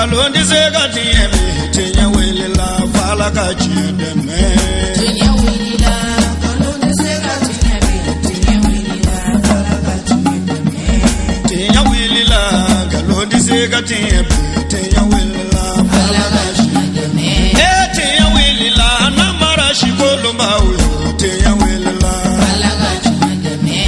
Nkalon tɛ se ka tiɲɛ bi, tiɲɛ wulila f'Ala ka tiɲɛ dɛmɛ. Tiɲɛ wulila, nkalon tɛ se ka tiɲɛ bi, tiɲɛ wulila, Ala ka tiɲɛ dɛmɛ. Tiɲɛ wulila, nkalon tɛ se ka tiɲɛ bi, tiɲɛ wulila f'Ala Ala ka ka tiɲɛ dɛmɛ. E tiɲɛ wulila, namara sikolonbaw yo, tiɲɛ wulila. Ala ka tiɲɛ dɛmɛ.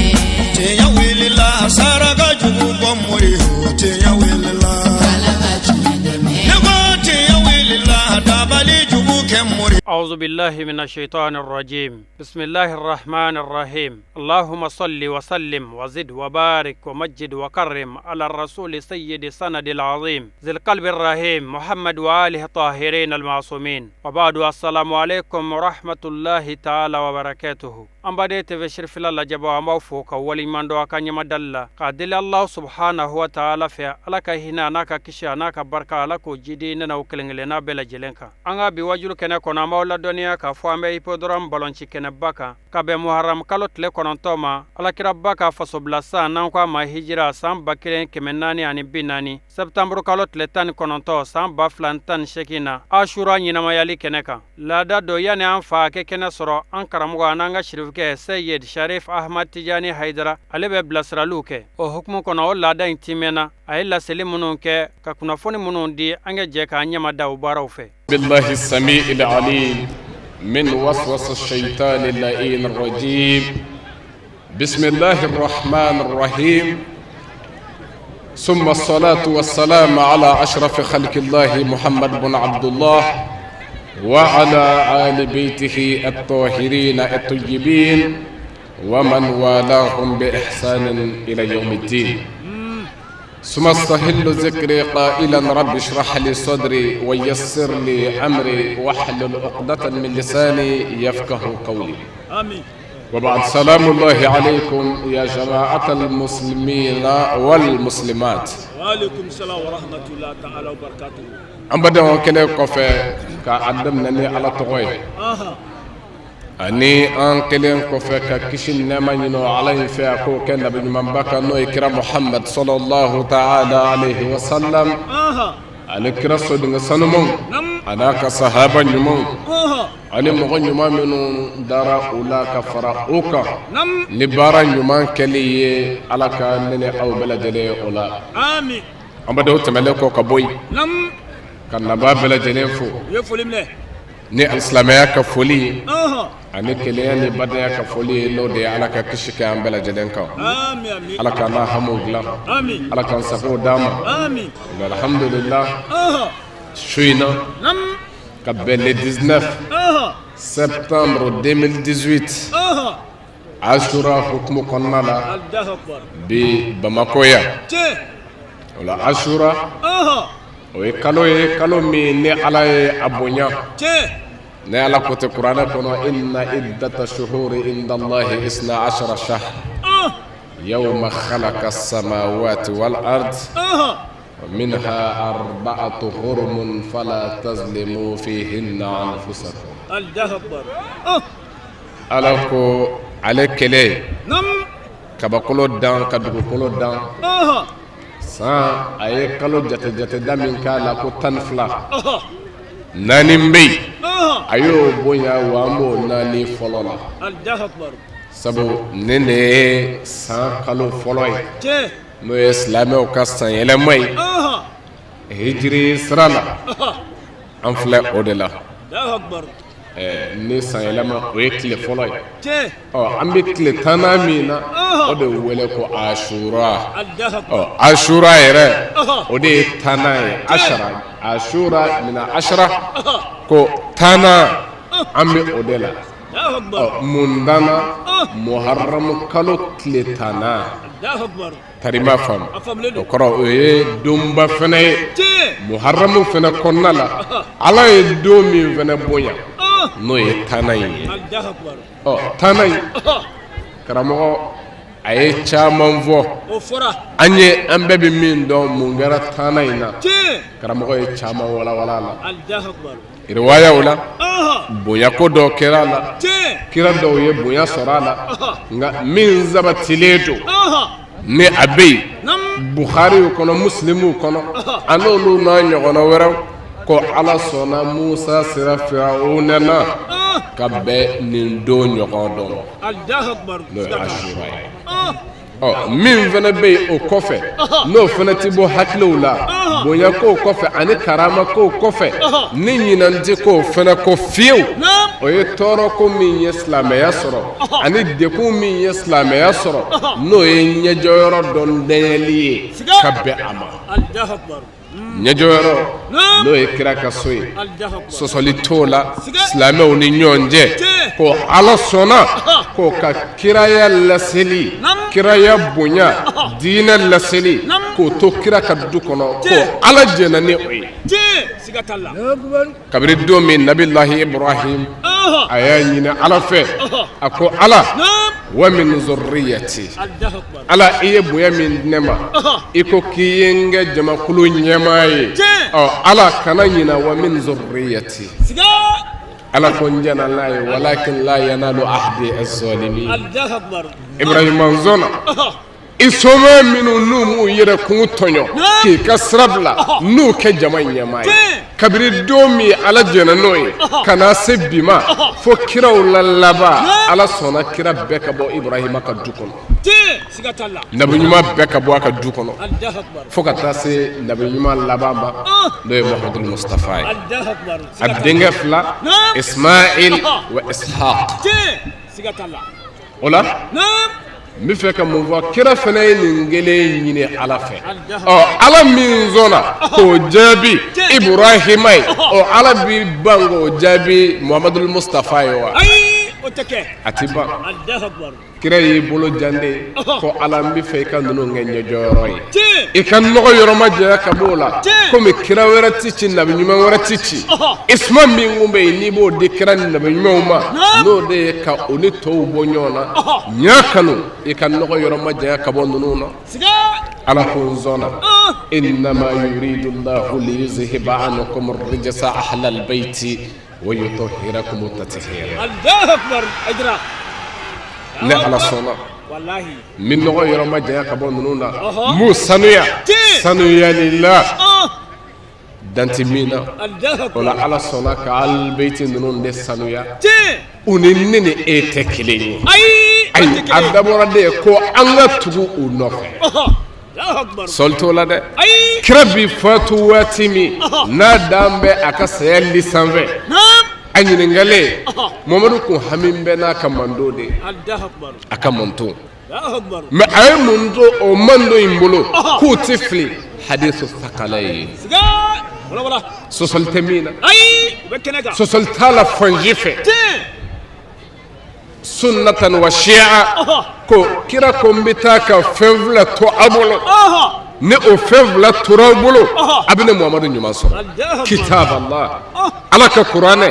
Tiɲɛ wulila, saraka jugu bɔ mori yo, tiɲɛ wulila. Ala ka tiɲɛ dɛmɛ. Ne ko tiɲɛ wulila, dabali jugu kɛ mori. أعوذ بالله من الشيطان الرجيم، بسم الله الرحمن الرحيم. اللهم صل وسلم وزد وبارك ومجد وكرم على الرسول سيد سند العظيم ذي القلب الرحيم محمد وآله الطاهرين المعصومين، وبعد، السلام عليكم ورحمة الله تعالى وبركاته. An baden TV Sirifila lajɛbaw, an b'aw fo ka waleɲuman dɔn a ka ɲɛmadali la k'a deli Allahu subhanahu wa ta'ala fɛ, Ala ka hinɛ a n'a ka kisi a n'a ka barika, Ala k'o jidi ne n'aw kelen kelenna bɛɛ lajɛlen kan. An ka bi wajulu kɛnɛ kɔnɔ, an b'aw ladɔnniya k'a fɔ an bɛ hippodrome balonci kɛnɛba kan ka bɛn Muharam kalo tile 9 ma, Alakiraba ka fasobila san, n'an ko a ma hijira, san 1440, septembre kalo tile 19, san 2018 na, Ashura ɲɛnamayali kɛnɛ kan. Laada don, yanni an fa kɛ kɛnɛ sɔrɔ, an karamɔgɔ an'an ka sirifukɛ Seyid Sharif Ahmad Tijani Haidara, ale bɛ bilasiraliw kɛ. O hukumu kɔnɔ, o laada in timɛna, a ye laseli minnu kɛ ka kunnafoni minnu di, an ka jɛ k'an ɲɛma da o baaraw fɛ. بالله السميع العليم من وسوس الشيطان اللعين الرجيم. بسم الله الرحمن الرحيم، ثم الصلاة والسلام على أشرف خلق الله محمد بن عبد الله وعلى آل بيته الطاهرين الطيبين ومن والاهم بإحسان إلى يوم الدين. ثم استهل ذكري قائلا: رب اشرح لي صدري ويسر لي امري واحلل عقدة من لساني يفقه قولي. آمين. وبعد، سلام الله عليكم يا جماعة المسلمين والمسلمات. وعليكم السلام ورحمة الله تعالى وبركاته. An badenw, kɛlen kɔfɛ ka a daminɛ ni Ala tɔgɔ ye, ani an kɛlen kɔfɛ ka kisi ni nɛɛma ɲini Ala in fɛ, a k'o kɛ nabi ɲumanba kan, n'o ye kira Muhammad sallallahu ta'ala alayhi wa sallam, ani kira sodenkɛ sanumanw, a n'a ka sahaba ɲumanw, ani mɔgɔ ɲuman minnu dara u la ka fara o kan ni baara ɲuman kɛli ye, Ala ka ne ni aw bɛɛ lajɛlen o la. آمين. An badenw, tɛmɛlen kɔ ka bɔ yen, ka nabaa bɛɛ lajɛlen fo Ye foli minɛ. ni alisilamɛya ka foli ye, ani kelenya ni badenya ka foli ye, n'o de ye Ala ka kisi kɛ an bɛɛ lajɛlen kan. آمين آمين. Ala k'an n'a hamiw dilan. آمين. Ala k'an sagow d'an ma. آمين. Alhamdulillah, su in na, ka bɛn le 19 septembre 2018, Asura hukumu kɔnɔna la, الله أكبر. bi Bamakɔ yan. Tiɲɛ. O la, Asura, o ye kalo ye, kalo min ni Ala ye a bonya. Ni Ala ko tɛ kuranɛ kɔnɔ: inna iddata shuhuri inda Allahi isna ashara shahr yawma khalaqa samawati wal ard منها أربعة حرم فلا تظلموا فيهن أنفسكم. الله أكبر. Ala ko ale kɛlen kabakolo dan ka dugukolo dan, san a ye kalo jate jateda min k'a la ko 12, naani bɛ yen, a y'o bonya, wa an b'o naani fɔlɔ la, الله أكبر. sabu nin de ye san kalo fɔlɔ ye, n'o ye silamɛw ka san yɛlɛma ye hijiri sira la. An filɛ o de la. الله أكبر. Ni san yɛlɛma, o ye tile fɔlɔ ye. Ɔ, an bɛ tile 10nan min na, o de wele ko Asura. الله أكبر. Ɔ, Asura yɛrɛ, o de ye 10nan ye, ashara, Asura mina ashara, ko 10nan, an bɛ o de la. الله أكبر. Ɔ, mun danna? Muharamu kalo tile 10nan. الله أكبر. Tarima faamu? A faamulen O don. kɔrɔ, o ye donba fɛnɛ ye. Muharamu fɛnɛ kɔnɔna la, Ala ye don min fɛnɛ bonya, n'o ye 10nan in ye. الله أكبر. Ɔ, 10nan in, karamɔgɔ a ye caman fɔ. O fɔra. An ye, an bɛɛ bɛ min dɔn, mun kɛra 10nan in na? Karamɔgɔ ye caman walawala a la. الله أكبر. Riwayaw la, bonyako dɔw kɛra a la, kira dɔw ye bonya sɔrɔ a la, nka min sabatilen don ni a bɛ yen. Bukhariw kɔnɔ, Muslimuw kɔnɔ, an'olu n'a ɲɔgɔnna wɛrɛw, ko Ala sɔnna Musa sera Firawuna na ka bɛn nin don ɲɔgɔn dɔ ma, n'o ye Asura ye. Ɔ, min fana bɛ yen o kɔfɛ, n'o fana tɛ bɔ hakiliw la, bonya kow kɔfɛ ani karama kow kɔfɛ, ni ɲinan tɛ k'o fana kɔ fiyewu, o ye tɔɔrɔ ko min ye silamɛya sɔrɔ ani degun min ye silamɛya sɔrɔ, n'o ye ɲɛjɔyɔrɔ dɔ dɛɲɛli ye ka bɛn a ma. Ɲɛjɔyɔrɔ, n'o ye kira ka so ye, sɔsɔli t'o la silamɛw ni ɲɔgɔn cɛ, ko Ala sɔnna k'o ka kiraya laseli, kiraya bonya, diinɛ laseli, k'o to kira ka du kɔnɔ, ko Ala jɛnna ni o ye. Kabini don min Nabilahi Ibrahim a y'a ɲini Ala fɛ, a ko Ala, wa min zurriyati, Ala, i ye bonya min di ne ma, i ko k'i ye n kɛ jamakulu ɲɛmaa ye, ɔ Ala, kana ɲina wa min zurriyati. Ala ko n jɛnna n'a ye, walakin la yanalu ahdi az-zalimin. Ibrahima zɔnna i soma minnu n'u m'u yɛrɛ kun tɔɲɔ k'i ka sira bila, n'u kɛ jama ɲɛmaa ye. Kabini don min Ala jɛnna n'o ye ka na se bi ma, fo kiraw la laban, Ala sɔnna kira bɛɛ ka bɔ Ibrahima ka du kɔnɔ, nabi ɲuman bɛɛ ka bɔ a ka du kɔnɔ, fo ka taa se nabi ɲuman laban ma, n'o ye Muhamadu Mustafa ye, a denkɛ fila, Ismail wa Ishaq. O la, n bɛ fɛ ka mun fɔ? Kira fana ye nin kelen ɲini Ala fɛ. Ɔ, Ala min sɔnna k'o jaabi Ibrahima ye, ɔ, Ala bi ban k'o jaabi Muhamadu Mustafa ye wa? A ti ban. Kira y'i bolo jande ko Ala, n bɛ fɛ i ka ninnu kɛ ɲɛjɔyɔrɔ ye, i ka nɔgɔ yɔrɔ ma janya ka b'o la, komi kira wɛrɛ ti ci, nabi ɲuman wɛrɛ ti ci. Isma min kun bɛ yen, n'i b'o di kira ni nabi ɲumanw ma, n'o de ye ka o ni tɔw bɔ ɲɔgɔn na, ɲa kanu, i ka nɔgɔ yɔrɔ ma janya ka bɔ ninnu na. Ala ko n sɔnna. Innama yuridu llahu liyuzhiba ankum rijsa ahlal bayti wa yutahhirakum tathira. Ne Ala sɔnna, n bɛ nɔgɔ yɔrɔ ma janya ka bɔ ninnu na, n b'u sanuya sanuyali la danti min na. O la, Ala sɔnna ka albeyti ninnu de sanuya. U ni ne ni e tɛ kelen ye. Ayi, a dabɔra de ye ko an ka tugu u nɔfɛ. Sɔli t'o la dɛ. Kira bi fatu waati min n'a dan bɛ a ka saya li sanfɛ, a ɲininkalen, Mamadu kun hami bɛ n'a ka mando de ye, a ka manton. Mais a ye mun to o mando in bolo k'u tɛ fili? Hadisu sakala ye, sɔsɔli tɛ min na, sɔsɔli t'a la fan si fɛ, sunnatan wa shi'a, ko kira ko n bɛ taa ka fɛn fila to aw bolo, ni o fɛn fila tora aw bolo, a bɛ ne Muhamadu ɲuman sɔrɔ: kitab Allah, Ala ka kuranɛ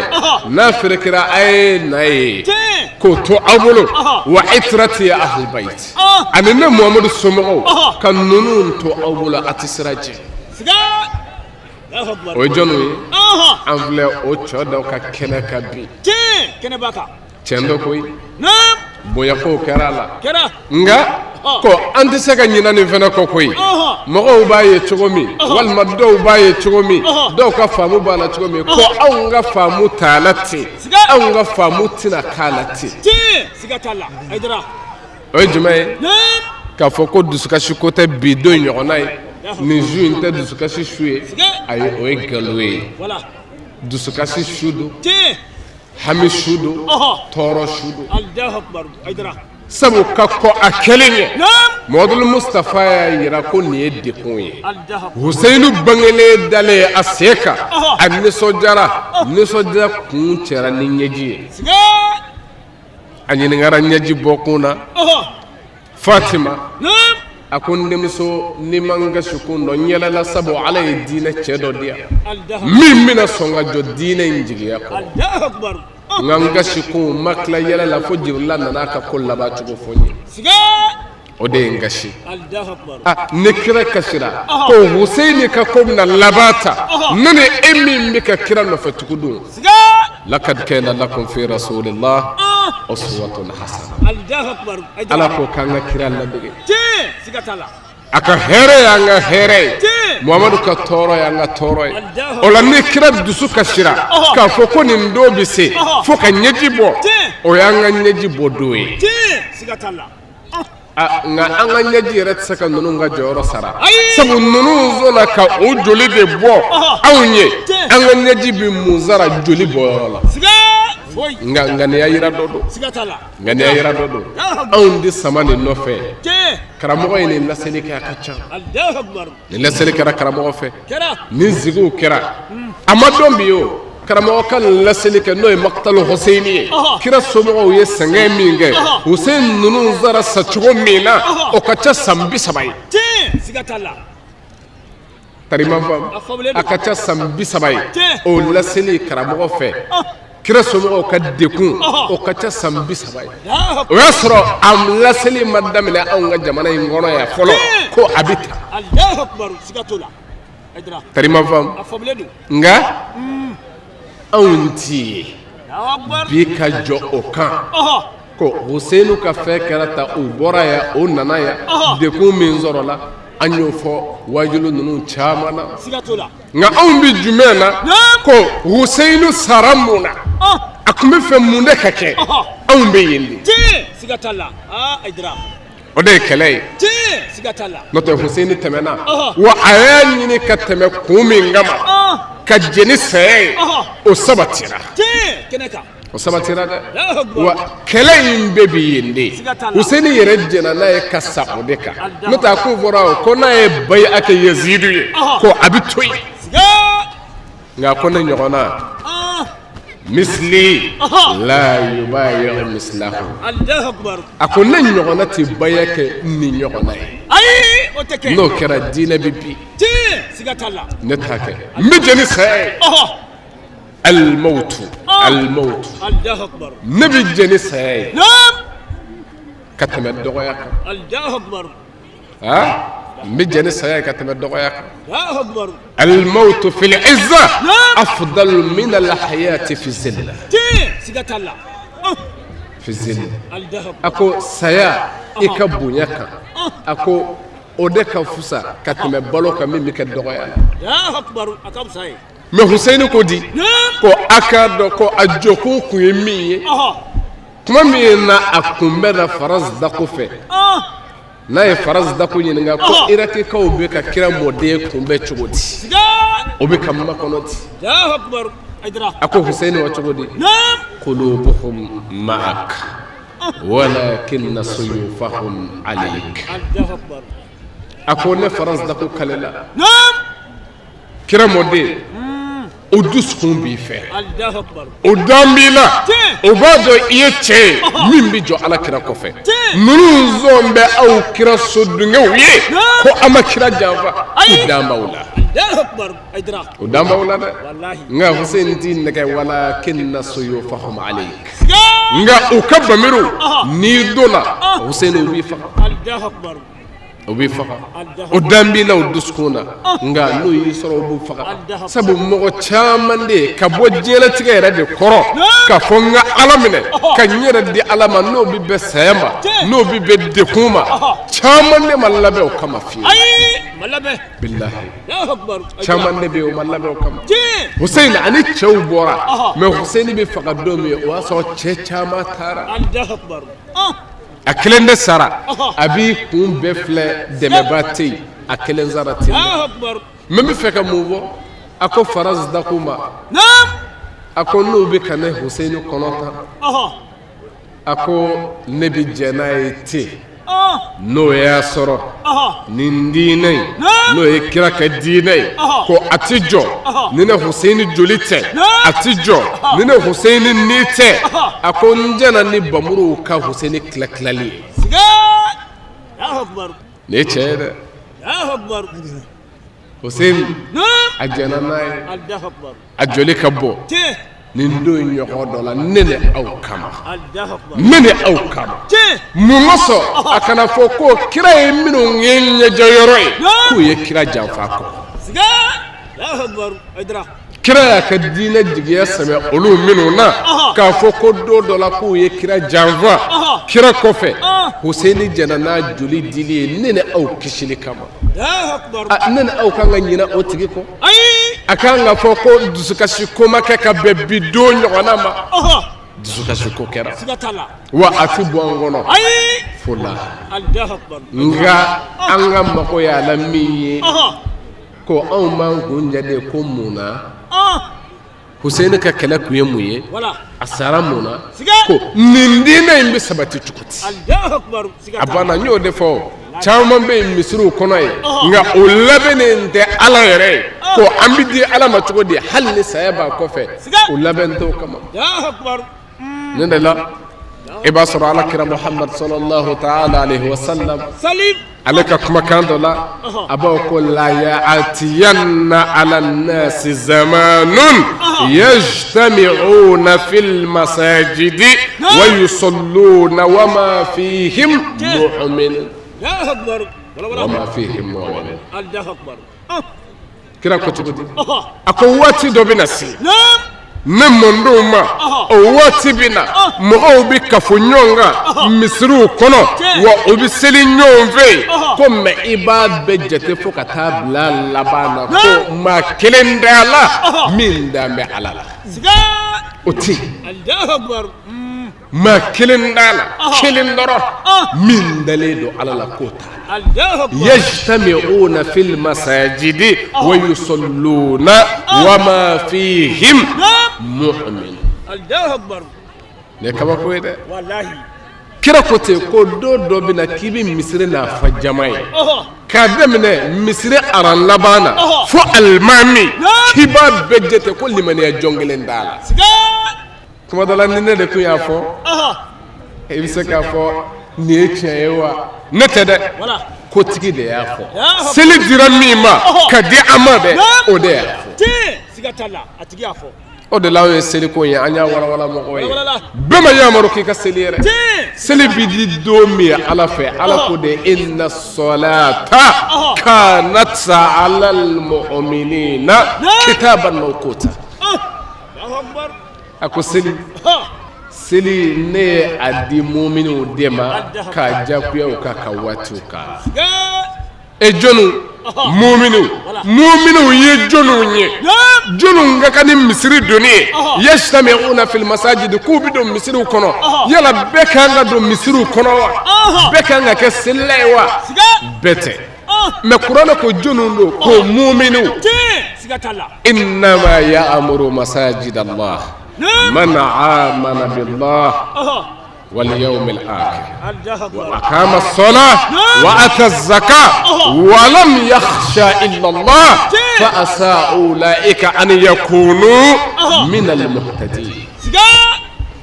n'a ferekera a ye n'a ye k'o to aw bolo, wa itrati ahlul bayt, ani ne Muhamadu somɔgɔw ka ninnu to aw bolo, a tɛ sira jɛ. O ye jɔnw ye? An filɛ o cɛ dɔw ka kɛnɛ kan bi. Tiɲɛ dɔ koyi, bonyakow kɛra a la, nka ko an tɛ se ka ɲinɛ nin fana kɔ koyi. Mɔgɔw b'a ye cogo min, walima dɔw b'a ye cogo min, dɔw ka faamu b'a la cogo min, ko anw ka faamu t'a la ten, anw ka faamu tɛna k'a la ten. O ye jumɛn ye? K'a fɔ ko dusukasi ko tɛ bi don ɲɔgɔnna ye, nin su in tɛ dusukasi su ye. Ayi, o ye nkalon ye. Dusukasi su don, hami su don, tɔɔrɔ su don, sabu ka kɔ a kɛlen ɲɛ, Muhamadu Mustafa y'a yira ko nin ye dekun ye. Huseyinu bangelen dalen a sen kan, a nisɔndiyara, nisɔndiya kun cɛra ni ɲɛji ye. A ɲininkara ɲɛji bɔkun na. Fatima a ko n denmuso, n'i ma n kasi kun dɔn, n yɛlɛla sabu Ala ye diinɛ cɛ dɔ di yan min bɛna sɔn ka jɔ diinɛ in jigiya kɔrɔ. Nka n kasi kun ma tila yɛlɛ la fo Jibirila nana a ka ko laban cogo fɔ n ye, o de ye n kasi. Ni kira kasira ko Huseyini ka ko bɛna laban ta, ne ni e min bɛ ka kira nɔfɛ tugu dun, lakad kana lakum fi rasulillah uswatun hasana. Ala ko k'an ka kira ladege. A ka hɛrɛ y'an ka hɛrɛ ye, Muhamadu ka tɔɔrɔ y'an ka tɔɔrɔ ye. O la ni kira dusu kasira k'a fɔ ko nin don bɛ se fo ka ɲɛji bɔ, o y'an ka ɲɛji bɔ don ye. Nka an ka ɲɛji yɛrɛ tɛ se ka ninnu ka jɔyɔrɔ sara, sabu ninnu sɔnna ka o joli de bɔ anw ye. An ka ɲɛji bɛ mun sara joli bɔyɔrɔ la? Nka ŋaniya yira dɔ don, ŋaniya yira dɔ don. Anw de sama nin nɔfɛ. Karamɔgɔ ye nin laseli kɛ, a ka ca. Nin laseli kɛra karamɔgɔ fɛ, nin sigiw kɛra, a ma dɔn bi o. Karamɔgɔ ka nin laseli kɛ, n'o ye Makitalu Huseyini ye, kira somɔgɔw ye sɛgɛn min kɛ, Huseyini ninnu sara sacogo min na, o ka ca san 30 ye. Tarima faamu, a ka ca san 30 ye. O laseli karamɔgɔ fɛ, kira somɔgɔw ka dekun, o ka ca san 30 ye. O y'a sɔrɔ a laseli ma daminɛ anw ka jamana in kɔnɔ yan fɔlɔ ko a bɛ ta. Tarima faamu, nka anw ti ye bi ka jɔ o kan ko Huseyinu ka fɛn kɛra ta, u bɔra yan, o nana yan, dekun min sɔrɔla, an y'o fɔ wajulu ninnu caman na. Nka anw bɛ jumɛn na ko Huseyinu sara mun na? A tun bɛ fɛ mun de ka kɛ? Anw bɛ yen de, o de ye kɛlɛ ye. N'o tɛ Huseyini tɛmɛna wa, a y'a ɲini ka tɛmɛ kun min kama, ka jɛn ni saya ye, o sabatira, o sabatira dɛ. Wa kɛlɛ in bɛɛ bɛ yen de. Huseyini yɛrɛ jɛnna n'a ye ka sa o de kan. N'o tɛ a ko fɔra o ko n'a ye bayi'a kɛ Yazidu ye, ko a bɛ to yen. Nka ko ne ɲɔgɔnna misili la yubayi'u misilahu, a ko ne ɲɔgɔnna tɛ baya kɛ ni ɲɔgɔnna ye. N'o kɛra, diinɛ bɛ bin. Ne t'a kɛ, n bɛ jɛn ni saya ye. Alimawutu, alimawutu, ne bɛ jɛn ni saya ye ka tɛmɛ dɔgɔya kan. N bɛ jɛn ni saya ye ka tɛmɛ dɔgɔya kan. Alimawutu fil izza afdalu min alhayati fi zilla, fi zilla. A ko saya i ka bonya kan, a ko o de ka fusa ka tɛmɛ balo kan min bɛ kɛ dɔgɔya la. Mɛ Huseyini ko di ko a k'a dɔn ko a jɔkun kun ye min ye, tuma min na a kun bɛ na Farazidako fɛ, n'a ye Farazidako ɲininka ko Irakikaw bɛ ka kira mɔden kunbɛn cogo di, o bɛ ka makɔnɔ di. A ko Huseyini wa cogo di? Kulubuhum ma'ak walakinna suyufahum alayk. A ko ne Farazidako kalela kira mɔden, o dusukun b'i fɛ, o dan b'i la, o b'a dɔn i ye cɛ ye min bɛ jɔ ala kira kɔfɛ. Ninnu sɔn bɛ aw kira sodunkɛw ye ko an ma kira janfa, u dan b'aw la, o dan b'aw la dɛ. Nka Hussein t'i nɛgɛ walakinna suyufahum alayk. Nka u ka bamuru, n'i donna Hussein, u b'i faga, o b'i faga. O dan b'i la o dusukun na, nka n'o y'i sɔrɔ, o b'u faga. Sabu mɔgɔ caman de ka bɔ diɲɛlatigɛ yɛrɛ de kɔrɔ k'a fɔ n ka ala minɛ ka n yɛrɛ di ala ma, n'o bɛ bɛn saya ma, n'o bɛ bɛn dekun ma, caman de ma labɛn o kama fiyewu. Bilahi, caman de bɛ yen, o ma labɛn o kama. Hussein ani cɛw bɔra, mɛ Hussein bɛ faga don min, o y'a sɔrɔ cɛ caman taara, a kelen de sara. A b'i kun bɛɛ filɛ, dɛmɛba tɛ yen, a kelen sara ten. Mɛ n bɛ fɛ ka mun fɔ? A ko Farazidako ma, a ko n'u bɛ ka ne Huseyini kɔnɔ tan, a ko ne bɛ jɛn n'a ye ten, n'o y'a sɔrɔ nin diinɛ in, n'o ye kira ka diinɛ ye, ko a tɛ jɔ ni ne Huseyini joli tɛ, a tɛ jɔ ni ne Huseyini ni tɛ. A ko n jɛnna ni bamuruw ka Huseyini tila-tilali ye. Nin ye cɛ ye dɛ. Huseyini a jɛnna n'a ye, a joli ka bɔ nin don in ɲɔgɔn dɔ la ne ni aw kama, ne ni aw kama. Mun kosɔn? A kana fɔ ko kira ye minnu ye ɲɛjɔyɔrɔ ye, k'u ye kira janfa kɔ. Kira y'a ka diinɛ jigiya sɛmɛ olu minnu na, k'a fɔ ko don dɔ la k'u ye kira janfa kira kɔfɛ. Huseni jɛnna n'a joli dili ye ne ni aw kisili kama. Allahu akbar. Ne ni aw kan ka ɲinɛ o tigi kɔ? Ayi. A kan ka fɔ ko dusukasi ko ma kɛ ka bɛn bi don ɲɔgɔnna ma? Ɔhɔ. Dusukasi ko kɛra. Siga t'a la. Wa a ti bɔ an kɔnɔ. Ayi. Fo la. Allahu akbar. Nka an ka mago y'a la min ye, Ɔhɔ. ko anw b'an kun jɛ de ko mun na? Ɔn. Huseni ka kɛlɛ kun ye mun ye? Wala. A sara mun na? Siga. Ko nin diinɛ in bɛ sabati cogo di? Allahu akbar. Siga A t'a la. banna. N y'o de fɔ, caman bɛ yen misiriw kɔnɔ yen, nka o labɛnnen tɛ Ala yɛrɛ ye ko an bɛ di Ala ma cogo di hali ni saya b'a kɔfɛ. Siga. O labɛn t'o kama. Allahu akbar. Nin de la i b'a sɔrɔ Ala kira Muhammad sallallahu ta'ala alaihi wa sallam, Salim. Ale ka kumakan dɔ la, a b'aw ko la ya'tiyanna ala nasi zamanun yajtami'una fil masajidi wa yusalluna wa ma fihim mu'min. Allahu akbar. Wala Wa wala. ma fihim mu'min. Allahu akbar. Ɔn. Kira ko cogo di? Ɔhɔ. A ko waati dɔ bɛ na se Naam. ne mɔndenw ma, o waati bɛ na, mɔgɔw bɛ kafo ɲɔgɔn kan misiriw kɔnɔ, wa u bɛ seli ɲɔgɔn fɛ yen ko mɛ i b'a bɛɛ jate fo ka taa bila laban na ko maa kelen tɛ a la min dan bɛ Ala la. Siga. O tɛ yen. Allahu akbar. Maa kelen t'a la, kelen dɔrɔn min dalen don Ala la k'o t'a la. Allahu akbar. Yajtami'una fil masajidi wa yusalluna wa ma fihim Naam. mu'min. Allahu akbar. Nin ye kabako ye dɛ. Wallahi. Kira ko ten ko don dɔ bɛ na k'i bɛ misiri n'a fa jama ye, Ɔhɔ. k'a daminɛ misiri aran laban na fo alimami, k'i b'a bɛɛ jate ko limaniya jɔn kelen t'a la. Siga. Kuma dɔ la, ni ne de tun y'a fɔ, Ɔhɔ. i bɛ se k'a fɔ nin ye tiɲɛ ye wa? Ne tɛ dɛ. Wala. Kotigi de y'a fɔ. Seli dira min ma ka di an ma dɛ, o de y'a fɔ. Tiɲɛ. Siga t'a la. A tigi y'a fɔ. O de la anw ye seliko ye, an y'a walawala mɔgɔw ye. Walawala. Bɛɛ ma yamaru k'i ka seli yɛrɛ. Tiɲɛ. Seli bi di don min Ala fɛ, Ala ko de inna salata kanat ala almu'minina kitaban mawquta. Allahu akbar. A ko seli, Ɔhɔ. seli, ne ye a di muminiw de ma k'a jagoya u kan ka waatiw k'a la. Siga. E jɔnw? Muminiw. Muminiw ye jɔnw ye? Naam. Jɔnw ka kan ni misiri donni ye? Yajtami'una fil masajidi, k'u bɛ don misiriw kɔnɔ. Yala bɛɛ kan ka don misiriw kɔnɔ wa? Bɛɛ kan ka kɛ selila ye wa? Siga. Bɛɛ tɛ. Ɔn. Mɛ kuranɛ ko jɔnw don? Ko muminiw. Tiɲɛ. Siga t'a la. Innama ya'muru masajid Allah Naam. man amana billah Ɔhɔ. wal yawmil akhir Allahu akbar. وأقام الصلاة وأتى الزكاة ولم يخشى إلا الله فعسى أولئك أن يكونوا من المهتدين. Siga.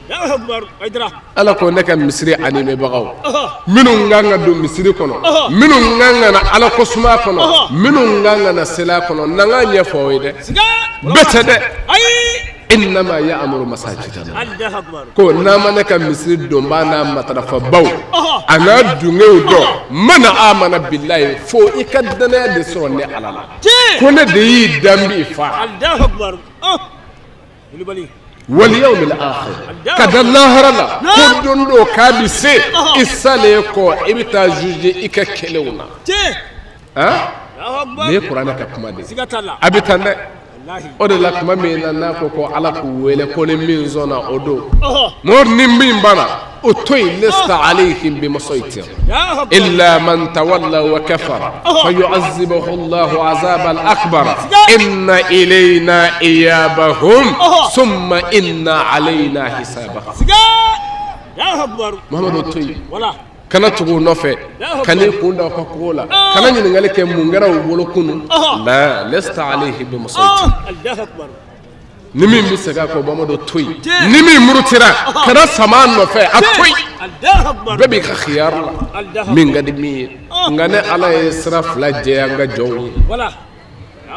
Allahu akbar. Aidara. Ala ko ne ka misiri animebagaw, Ɔhɔ. minnu kan ka don misiri kɔnɔ, minnu kan ka na Ala ko suma kɔnɔ, minnu kan ka na sela kɔnɔ, n'an k'a ɲɛfɔ aw ye dɛ. Siga. Bɛɛ tɛ dɛ. Ayi. Innama ya'muru masajid Allah, Allahu akbar. ko n'a ma ne ka misiri donbaa n'a matarafabaw a n'a dungew dɔn, mana amana bilayi, fo i ka danaya de sɔrɔ ne Ala la, Tiɲɛ. ko ne de y'i dan b'i fa. Allahu akbar. Ɔn. Wulibali. Wal yawmil akhir, ka da lahara la ko don dɔ k'a bi se i salen kɔ, i bɛ taa juger i ka kɛlenw na. Tiɲɛ. Han, Allahu akbar. nin ye kuranɛ ka kuma de ye. Siga t'a la. A bɛ tan dɛ. Wallahi. O de la tuma min na n'a ko ko Ala k'u wele ko ni min sɔnna o don, Ɔhɔ. mɔgɔ ni min banna o to yen, lasta alayhim bimusaytir Allahu akbar. إلا من تولى وكفر فيعذبه الله عذابا أكبر إن إلينا إيابهم ثم إن علينا حسابهم. Siga. Allahu akbar. Muhammadu, to yen. Wala. Kana tugu u nɔfɛ, kana i kun da u ka kogo la, kana ɲininkali kɛ mun kɛra u bolo kunun la, lasta alayhi bimusaytir. Allahu akbar. Ni min bɛ segin a kɔ, Muhammadu, to yen. Ni min murutira, kana sama a nɔfɛ, a to yen. Allahu akbar. Bɛɛ b'i ka khiyar la, Allahu min ka di min ye. Nka ne Ala ye sira fila jɛya n ka jɔnw ye. Wala.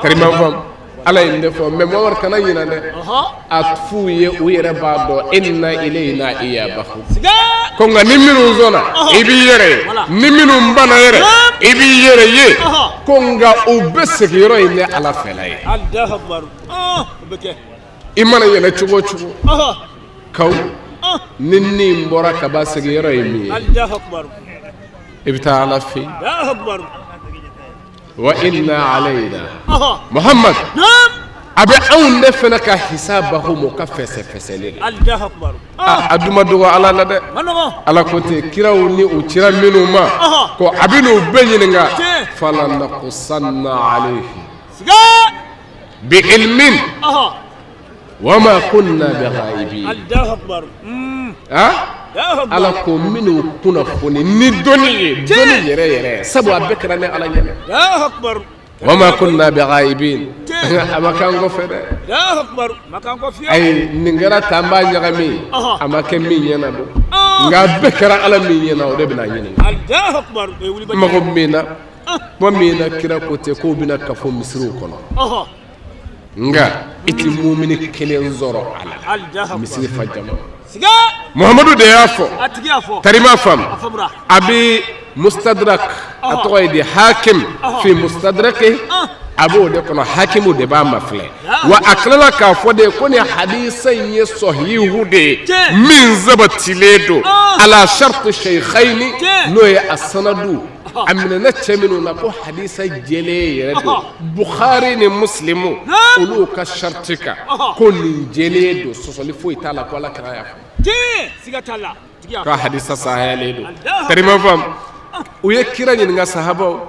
Karima faamu, Ala ye nin de fɔ, mɛ Mamadu, kana ɲinɛ dɛ. Ɔhɔ. A f'u ye, u yɛrɛ b'a dɔn, inna ilayna iyabahum. Siga. Ko nka ni minnu sɔnna, i b'i yɛrɛ ye. Ni minnu banna yɛrɛ, i b'i yɛrɛ ye. Ko nka u bɛ sigiyɔrɔ in ne Ala fɛla ye. Allahu akbar. Ɔn. O bɛ kɛ. I mana yɛlɛ cogo o cogo, Ɔhɔ. kaw. Ni nin bɔra ka ban, sigiyɔrɔ ye min ye, Allahu akbar. i bɛ taa Ala fɛ yen. Allahu akbar. Wa inna alayna, Muhammad, Naam. a bɛ anw de fana ka hisabahum, o ka fɛsɛfɛsɛli la. Allahu akbar. A dun ma dogo Ala la dɛ. Ma nɔgɔn. Ala ko ten, kiraw ni u cira minnu ma, ko a bɛ n'u bɛɛ ɲininka. Falanakusanna alayhi Siga. bi ilmin wa ma kunna bi ghaibin. Allahu akbar. Ah, Allahu akbar. Ala ko minnu kunnafoni ni dɔnni ye, dɔnni yɛrɛ yɛrɛ, sabu a bɛɛ kɛra ne Ala ɲɛna. Allahu akbar. Wa ma kunna bi ghaibin, a ma k'an kɔfɛ dɛ. Allahu akbar. Ma kan ko fiyewu. Ayi, nin kɛra tan, n b'a ɲagami, a ma kɛ min ɲɛna don, nka a bɛɛ kɛra Ala min ɲɛna, o de bɛna ɲininka. Allahu akbar. O ye wuli. Mago min na, kuma min na, kira ko ten k'o bɛna kafo misiriw kɔnɔ, nka i ti mumini kelen sɔrɔ a la. Allahu akbar. Misiri fa jama. Siga. Muhamadu de y'a fɔ. A tigi y'a fɔ. Tarima faamu. A faamura. A bɛ mustadrak, a tɔgɔ ye di, hakim fi mustadraki, a b'o de kɔnɔ, hakimu de b'a mafilɛ wa. A tilala k'a fɔ de ko nin hadisa in ye sɔhihu de ye, min sabatilen don ala sharti shaykhayni, n'o ye a sanadu a minɛna cɛ minnu na, ko hadisa jɛlen yɛrɛ don, Bukhari ni Muslimu olu ka sharti kan, ko nin jɛlen don, sɔsɔli foyi t'a la, ko Ala kira y'a fɔ. Tiɲɛ. Siga t'a la. Tigi y'a fɔ. Ka hadisa sahayalen don. Tarima faamu, u ye kira ɲininka, sahabaw,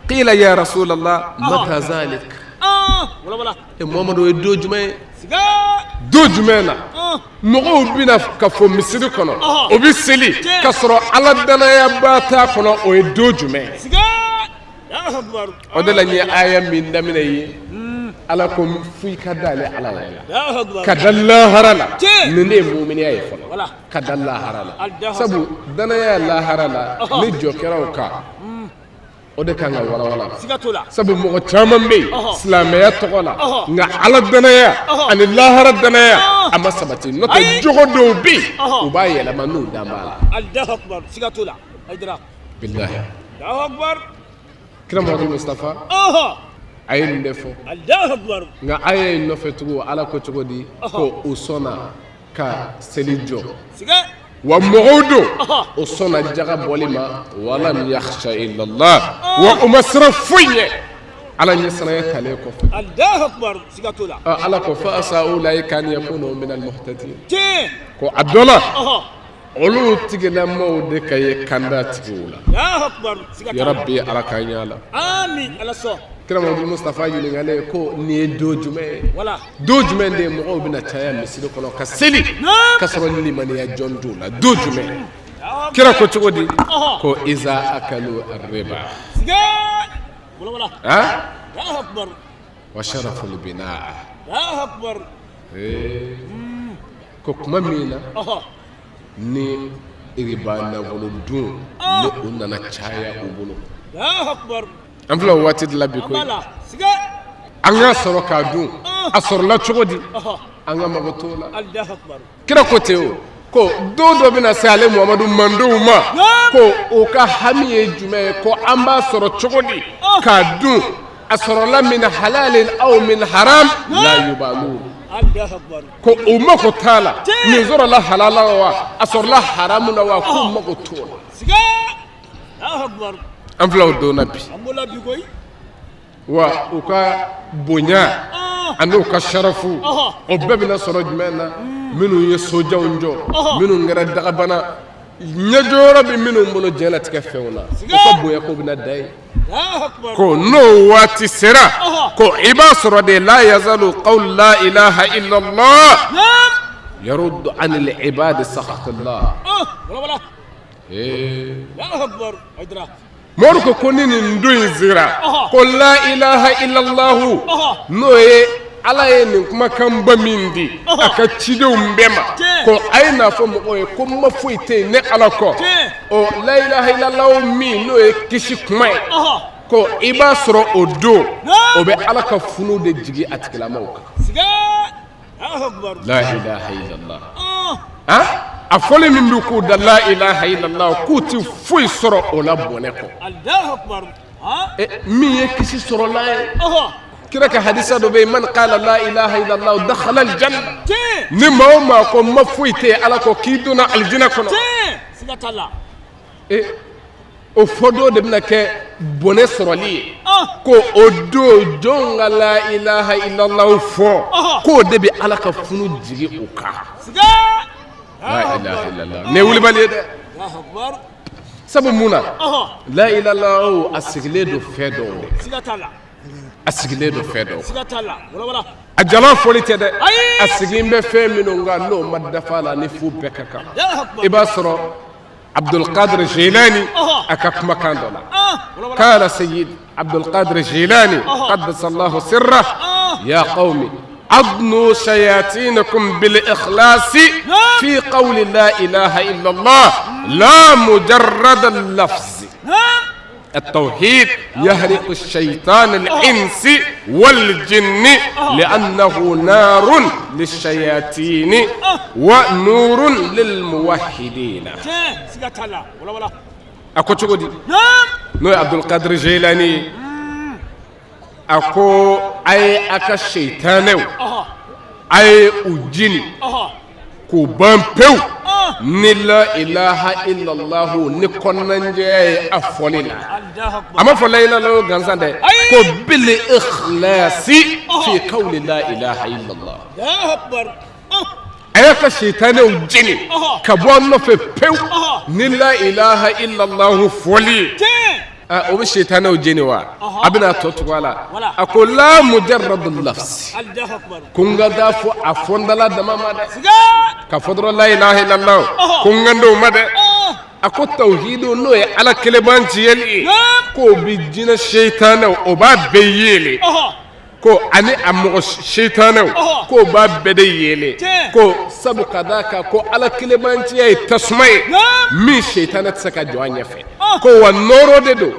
qila ya rasulallah, mata zalik? Wala wala. E Muhamadu, o ye don jumɛn ye? Siga. Don jumɛn na mɔgɔw bɛna ka fɔ misiri kɔnɔ, o bɛ seli ka sɔrɔ Ala danayaba t'a kɔnɔ, o ye don jumɛn ye? Siga. Allahu akbar. O de la n ye aya min daminɛ ye, Ala ko fo i ka da ale Ala yɛrɛ la, Allahu akbar. ka da lahara la. Tiɲɛ. Nin de ye muminiya ye fɔlɔ. Wala. Ka da lahara la, Allahu sabu danaya lahara la ni jɔ kɛra o kan, o de kan ka walawala. Siga t'o la. Sabu mɔgɔ caman bɛ yen silamɛya tɔgɔ la, nka Ala danaya ani lahara danaya a ma sabati, n'o tɛ Ayi. jogo dɔw bɛ yen, u b'a yɛlɛma n'u dan b'a la. Allahu akbar. Siga t'o la. Hayidara. Bilahi. Allahu akbar. Kira Muhamadu Mustafa a ye nin de fɔ. Allahu akbar. Nka a ye nɔfɛ tugun, Ala ko cogo di? Ko u sɔnna ka seli jɔ, Siga. wa mɔgɔw don, o sɔnna jaga bɔli ma, walam yakhsha illallah, wa u ma siran foyi ɲɛ Ala ɲɛsiranya talen kɔfɛ. Allahu akbar. Siga t'o la. Ɔ, Ala ko fa asa ulaika an yakunu min almuhtadin. Tiɲɛ. Ko a dɔ la, olu tigilamɔgɔw de ka ye kanda tigiw la. Allahu akbar. Siga Ya t'a la. Rabbi, Ala k'an ɲɛ la. Amin. Ala sɔn. Kira Mamadu Mustafa ɲininkalen ko nin ye don jumɛn ye? Wala. Don jumɛn de mɔgɔw bɛna caya misiri kɔnɔ ka seli ka sɔrɔ limaniya jɔn t'u la, don jumɛn? Kira ko cogo di? Ko iza akalu riba. Siga. Wala wala. Ah, Allahu akbar. wa sharaful binaa. Allahu akbar. Eh, ko kuma min na ni riba nafolo dun ni o nana caya u bolo. Allahu akbar. An filɛ o waati de la bi An koyi. b'a la. Siga. An k'a sɔrɔ k'a dun, a sɔrɔla cogo di, an ka mago t'o la. Allahu akbar. Kira ko ten, o ko don dɔ bɛna se ale Muhamadu mandenw ma, ko o ka hami ye jumɛn ye? Ko an b'a sɔrɔ cogo di k'a dun, a sɔrɔla min halalin aw min haram la yubalu. Allahu akbar. Ko o mako t'a la, nin sɔrɔla halala wa, a sɔrɔla haramu na wa, k'o mako t'o la. Siga. Allahu akbar. An filɛ o don na bi. An b'o la bi koyi. Wa u ka bonya ani u ka sarafu, o bɛɛ bɛna sɔrɔ jumɛn na? Minnu ye sojanw jɔ, minnu kɛra dagabana ɲɛjɔyɔrɔ bɛ minnu bolo diɲɛlatigɛ fɛnw na, u ka bonya ko bɛna da yen. Allahu akbar. Ko n'o waati sera, ko i b'a sɔrɔ de la yazalu qawlu la ilaha illallah Naam. yaruddu anil ibadi sakhatallah. Wala wala. Ee. Allahu akbar. Hayidara. Mɔri ko ni nin don in sera, ko la ilaha illallahu, n'o ye Ala ye nin kumakanba min di a ka cidenw bɛɛ ma, ko a ye n'a fɔ mɔgɔw ye ko ma foyi tɛ yen ne Ala kɔ, ɔ la ilaha illallahu min n'o ye kisi kuma ye, ko i b'a sɔrɔ o don o bɛ Ala ka funu de jigin a tigilamaw kan. Siga. Allahu akbar. La ilaha illallah, han, a fɔli min bɛ k'u da la ilaha illallah, k'u ti foyi sɔrɔ o la bɔnɛ kɔ. Allahu akbar. Han. Min ye kisi sɔrɔla ye. Kira ka hadisa dɔ bɛ yen, man qala la ilaha illallah dakhala aljanna. Ni maa o maa ko ma foyi tɛ yen Ala kɔ, k'i donna alijinɛ kɔnɔ. Siga t'a la. E, o fɔ don de bɛna kɛ bɔnɛ sɔrɔli ye. Ko o don, jɔn ka la ilaha illallah fɔ, k'o de bɛ Ala ka funu jigin o kan. La ilaha illallah, nin ye wulibali ye dɛ. Sabu mun na? La ilaha illallah, a sigilen don fɛn dɔw de. Siga t'a la. A sigilen don fɛn dɔw. Siga t'a la, wala wala. A jala fɔli tɛ dɛ. A sigilen bɛ fɛn minnu kan, n'o ma dafa a la, ni fu bɛɛ ka kan. I b'a sɔrɔ Abdulkadir Jilani a ka kumakan dɔ la, قال سيد عبد القادر الجيلاني قدس الله سره: يا قوم، أضنوا شياطينكم بالإخلاص في قول لا إله إلا الله، لا مجرد اللفظ. التوحيد يحرق الشيطان الإنس والجن، لأنه نار للشياطين ونور للموحدين. Tiɲɛ, siga t'a la, wala wala. A ko cogo di? N'o ye Abdulkadir Jilani ye, a ko a ye a ka seitanɛw, a ye u jini k'u ban pewu ni la ilaha illallah, ni kɔnɔnajɛya ye a fɔli la. A ma fɔ la ilaha illallah gansan dɛ, ko bil ikhlasi fi qawli la ilaha illallah. A y'a ka seitanɛw jini ka bɔ a nɔfɛ pewu ni la ilaha illallah fɔli ye. O bɛ seitanɛw jeni wa? A bɛna tɔ tugu a la. A ko la mujarradu lafzi, ko n ka taa fɔ a fɔndala dama ma dɛ, ka fɔ dɔrɔn la ilaha illallah, ko n kan t'o ma dɛ. A ko tawhidu, n'o ye Ala kelebanciyali ye, k'o bɛ jinɛ seitanɛw, o b'a bɛɛ yeele, ko ani a mɔgɔ seitanɛw, k'o b'a bɛɛ de yeele, ko sabu ka d'a kan ko Ala kelebanciya ye tasuma ye min seitanɛ tɛ se ka jɔ a ɲɛfɛ, ko wa nɔɔrɔ de don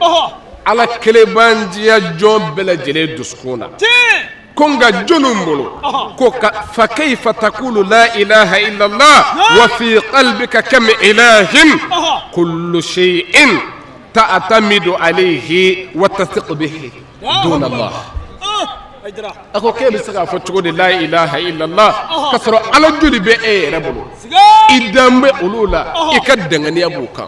Ala kelebanciya jɔn bɛɛ lajɛlen dusukun na. Ko nka jɔnw bolo ko ka fa kayfa taqulu la ilaha illallah wa fi qalbika kam ilahin kullu shay'in ta'tamidu alayhi wa tathiqu bihi duna Allah. A ko k'e bɛ se k'a fɔ cogo di la ilaha illallah, k'a sɔrɔ ala joli bɛ e yɛrɛ bolo, i dan bɛ olu la, i ka danganiya b'u kan?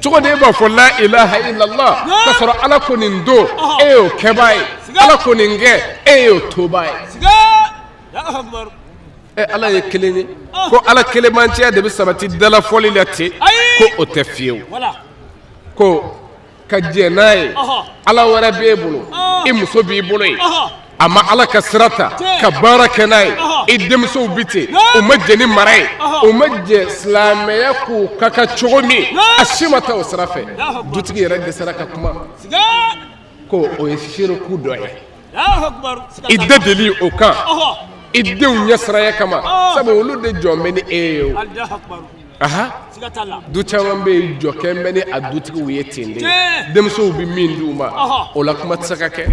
Cogo di e b'a fɔ la ilaha illallah, k'a sɔrɔ Ala ko nin don, e y'o kɛbaa ye, Ala ko nin kɛ, e y'o tobaa ye? Ɛ, Ala ye kelen ye, ko Ala kelenbanciya de bɛ sabati dalafɔli la ten, ko o tɛ fiyewu. Ko ka jɛn n'a ye, ala wɛrɛ b'e bolo, i muso b'i bolo yen, a ma Ala ka sira ta ka baara kɛ n'a ye, i denmusow bi ten, u ma jɛn ni mara ye, u ma jɛ silamɛya k'u ka kan cogo min, a si ma taa o sira fɛ. Dutigi yɛrɛ dɛsɛra ka kuma, ko o ye siriku dɔ ye, i da deli o kan i denw ɲɛsiranya kama, sabu olu de jɔn bɛ ni e ye. O aha, du caman bɛ yen, jɔkɛ bɛ ni a dutigiw ye ten de, denmusow bɛ min di u ma, o la kuma tɛ se ka kɛ.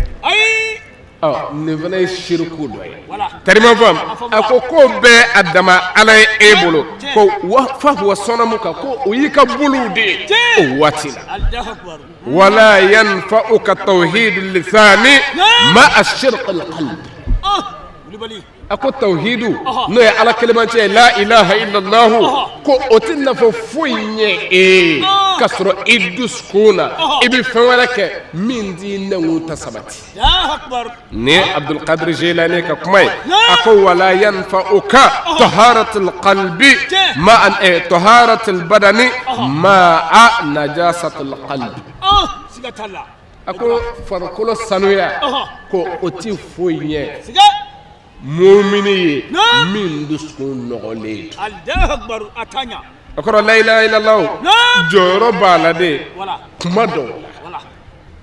Ɔ, nin fana ye siriku dɔ ye. Tarima faamu, a ko k'o bɛɛ a dama ala ye e bolo, ko wa fa huwa sɔnnamu kan, ko o y'i ka bolow de ye o waati la. Wala yanfa'uka tawhidu lisani ma'a shirki alqalb. A ko tawhidu, n'o ye Ala kelenbanciya ye, la ilaha illallah, ko o tɛ nafa foyi ɲɛ e ye, k'a sɔrɔ i dusukun na i bɛ fɛn wɛrɛ kɛ min t'i nɛnkun ta sabati. Nin ye Abdulkadir Jilani ka kuma ye. A ko wala yanfa'uka taharatul qalbi ma taharatul badani ma'a najasatul qalbi. A ko farikolo sanuya, ko o ti foyi ɲɛ mumini ye min dusukun nɔgɔlen don. O kɔrɔ, la ilaha illallah jɔyɔrɔ b'a la de kuma dɔw la.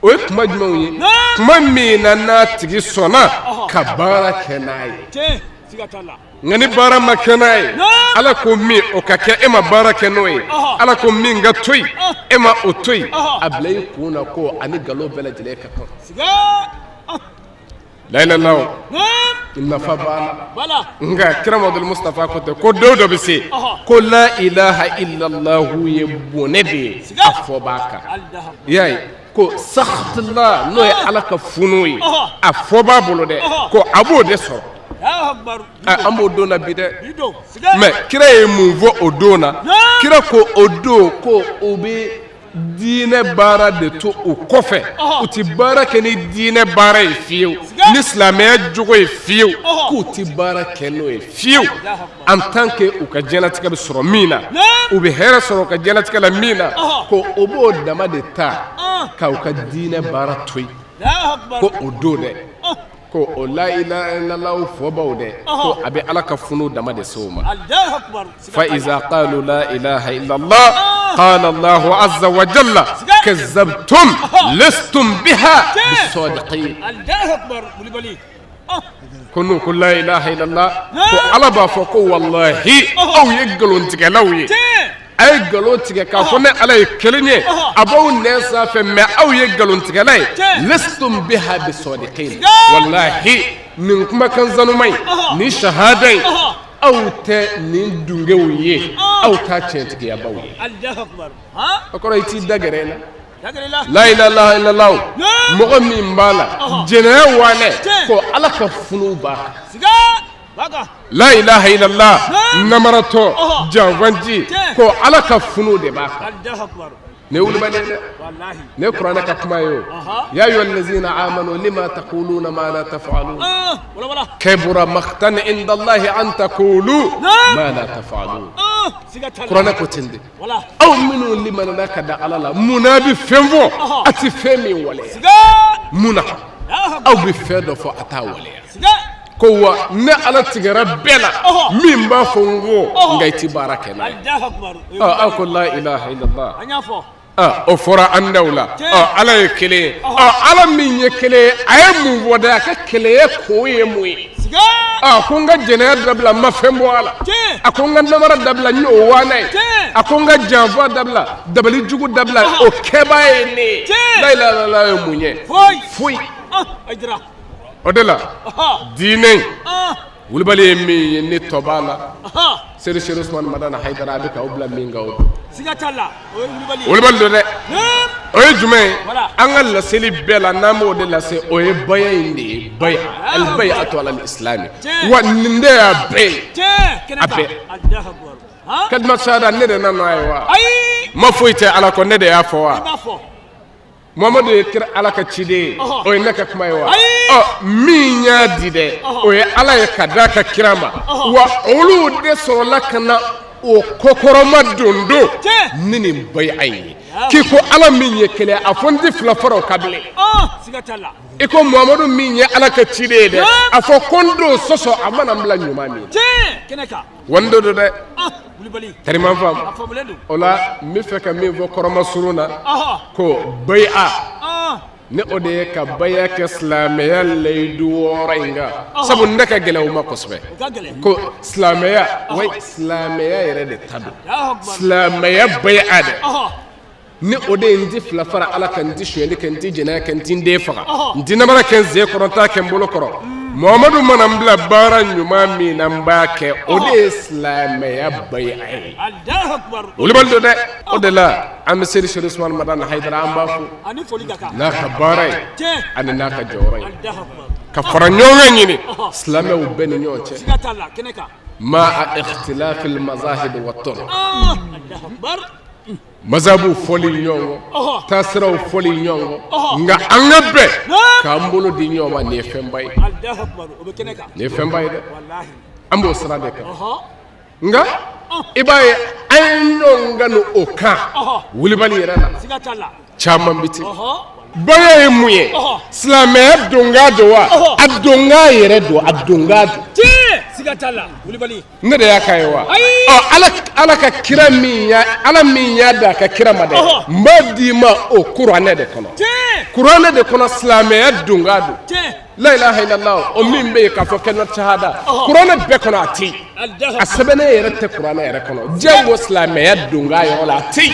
O ye kuma jumɛnw ye? Kuma min na n'a tigi sɔnna ka baara kɛ n'a ye. Nka ni baara ma kɛ n'a ye, Ala ko min o ka kɛ, e ma baara kɛ n'o ye, Ala ko min ka to yen, e ma o to yen, a bila i kun na ko ani nkalon bɛɛ lajɛlen ka kan. Layilaw nafa b'a la, nka kira Mamadu Mustafa ko tɛ ko don dɔ bɛ se ko la ilaha illallahu ye bɔnɛ de ye a fɔ b'a kan. I y'a ye. Ko sakhatila, n'o ye Ala ka funu ye, a fɔ b'a bolo dɛ, ko a b'o de sɔrɔ. An b'o don na bi dɛ. Mais kira ye mun fɔ o don na? Kira ko o don ko o bɛ diinɛ baara de to u kɔfɛ, u tɛ baara kɛ ni diinɛ baara ye fiyewu, ni silamɛya jogo ye fiyewu, k'u tɛ baara kɛ n'o ye fiyewu. En tant que u ka diɲɛlatigɛ bɛ sɔrɔ min na, u bɛ hɛrɛ sɔrɔ u ka diɲɛlatigɛ la min na, ko o b'o dama de ta ka u ka diinɛ baara to yen, ko o don dɛ, ko o la ilaha illallah fɔbaw dɛ, ko a bɛ Ala ka funu dama de se o ma. Fa iza qalu la ilaha illallah qala Allahu azza wa jalla kazzabtum lastum biha bisadiqin. Ko n'u ko la ilaha illallah, ko Ala b'a fɔ ko wallahi aw ye nkalontigɛlaw ye. A ye nkalon tigɛ k'a fɔ ne Ala ye kelen ye, a b'aw nɛn sanfɛ, mais aw ye nkalontigɛla ye. Lastum biha bisadiqin, wallahi nin kumakan zanuma in, nin shahada in, aw tɛ nin dungew ye, aw t'a tiɲɛtigiyabaw ye. O kɔrɔ i t'i da gɛrɛ i la. La ilaha illallah, mɔgɔ min b'a la jɛnɛya wanɛ, ko Ala ka funu b'a kan. La ilaha illallah, namaratɔ janfanci, ko Ala ka funu de b'a kan. Ne wulibali dɛ, ne kuranɛ ka kuma ye o. Ya ayyuha allazina amanu lima taquluna ma la taf'alun kabura maqtan inda Allahi an taqulu ma la taf'alun. Kuranɛ ko ten de. Aw minnu limanana ka da Ala la, mun na a bɛ fɛn fɔ a tɛ fɛn min waleya? Mun na aw bɛ fɛn dɔ fɔ a t'a waleya? Ko wa ne Ala tigɛra bɛɛ la min b'a fɔ n ko, nka i tɛ baara kɛ n'a ye. Aw ko la ilaha illallah, o fɔra an daw la. Ala ye kelen ye. Ala min ye kelen ye, a ye mun fɔ dɛ? A ka kelenya ko ye mun ye? A ko n ka jɛnɛya dabila, n ma fɛn bɔ a la. A ko n ka namara dabila, n y'o waana ye. A ko n ka janfa dabila, dabali jugu dabila, o kɛbaa ye ne ye. La ilaha illallah ye mun ye? Foyi. O de la diinɛ wulibali ye min ye, ne tɔ b'a la. Seri Seri Usumani Madani Hayidara, a bɛ k'aw bila min kan, o don. Wulibali don dɛ. O ye jumɛn ye? An ka laseli bɛɛ la, n'an b'o de lase, o ye baya in de ye, baya albayatu alal islami. Wa nin de y'a bɛɛ ye, a bɛɛ kalima shahada. Ne de nana n'a ye wa? Ma foyi tɛ Ala kɔ, ne de y'a fɔ wa? Muhamadu ye kira, Ala ka ciden ye, o ye ne ka kuma ye wa? Ɔ min y'a di dɛ, o ye Ala ye ka d'a ka kira ma. Wa olu de sɔrɔla ka na o kɔkɔrɔma don ni nin baya in ye. K'i ko Ala min ye kelen, a fɔ n tɛ fila fara o kan bilen. I ko Muhamadu min ye Ala ka ciden ye dɛ, a fɔ ko n don sɔsɔ, a mana n bila ɲuman min wa, n don dɛ. Tariman faamu o la, n bɛ fɛ ka min fɔ kɔrɔma surun na, ko baya ni o de ye ka baya kɛ silamɛya layidu 6 in kan, sabu ne ka gɛlɛn o ma kosɛbɛ. Ko silamɛya, wa silamɛya yɛrɛ de ta don, silamɛya baya dɛ, ni o de ye n ti fila fara Ala kan, n ti sonyɛli kɛ, n ti jɛnɛya kɛ, n ti n den faga, n ti namara kɛ n sen kɔrɔ, n t'a kɛ n bolo kɔrɔ. Muhamadu mana n bila baara ɲuman min na, n b'a kɛ. O de ye silamɛya baya ye. Wulibali don dɛ. O de la an bɛ Seri Seri Usumani Madani Hayidara, an b'a fo n'a ka baara ye ani n'a ka jɔyɔrɔ ye, ka fara ɲɔgɔn kan ɲini silamɛw bɛɛ ni ɲɔgɔn cɛ, maa ikhtilafil mazahib wa turuq, mazabuw fɔli ɲɔgɔn kɔ, taasiraw fɔli ɲɔgɔn kɔ, nka an ka bɛn k'an bolo di ɲɔgɔn ma. Nin ye fɛnba ye, nin ye fɛnba ye dɛ. An b'o sira de kan. Nka i b'a ye an ye ɲɔgɔn kanu o kan wulibali yɛrɛ la, caman bɛ ten. Baya ye mun ye? Silamɛya donkan don wa? A donkan yɛrɛ don, a donkan don. Ne de y'a k'a ye wa? Ɔ Ala ka kira min ya, Ala min y'a da a ka kira ma dɛ, n b'a d'i ma o kuranɛ de kɔnɔ. Kuranɛ de kɔnɔ silamɛya donkan don. La ilaha illallah, o min bɛ yen k'a fɔ kalima shahada, kuranɛ bɛɛ kɔnɔ a tɛ yen, a sɛbɛnnen yɛrɛ tɛ kuranɛ yɛrɛ kɔnɔ. Diyago silamɛya donkan yɔrɔ la, a tɛ yen.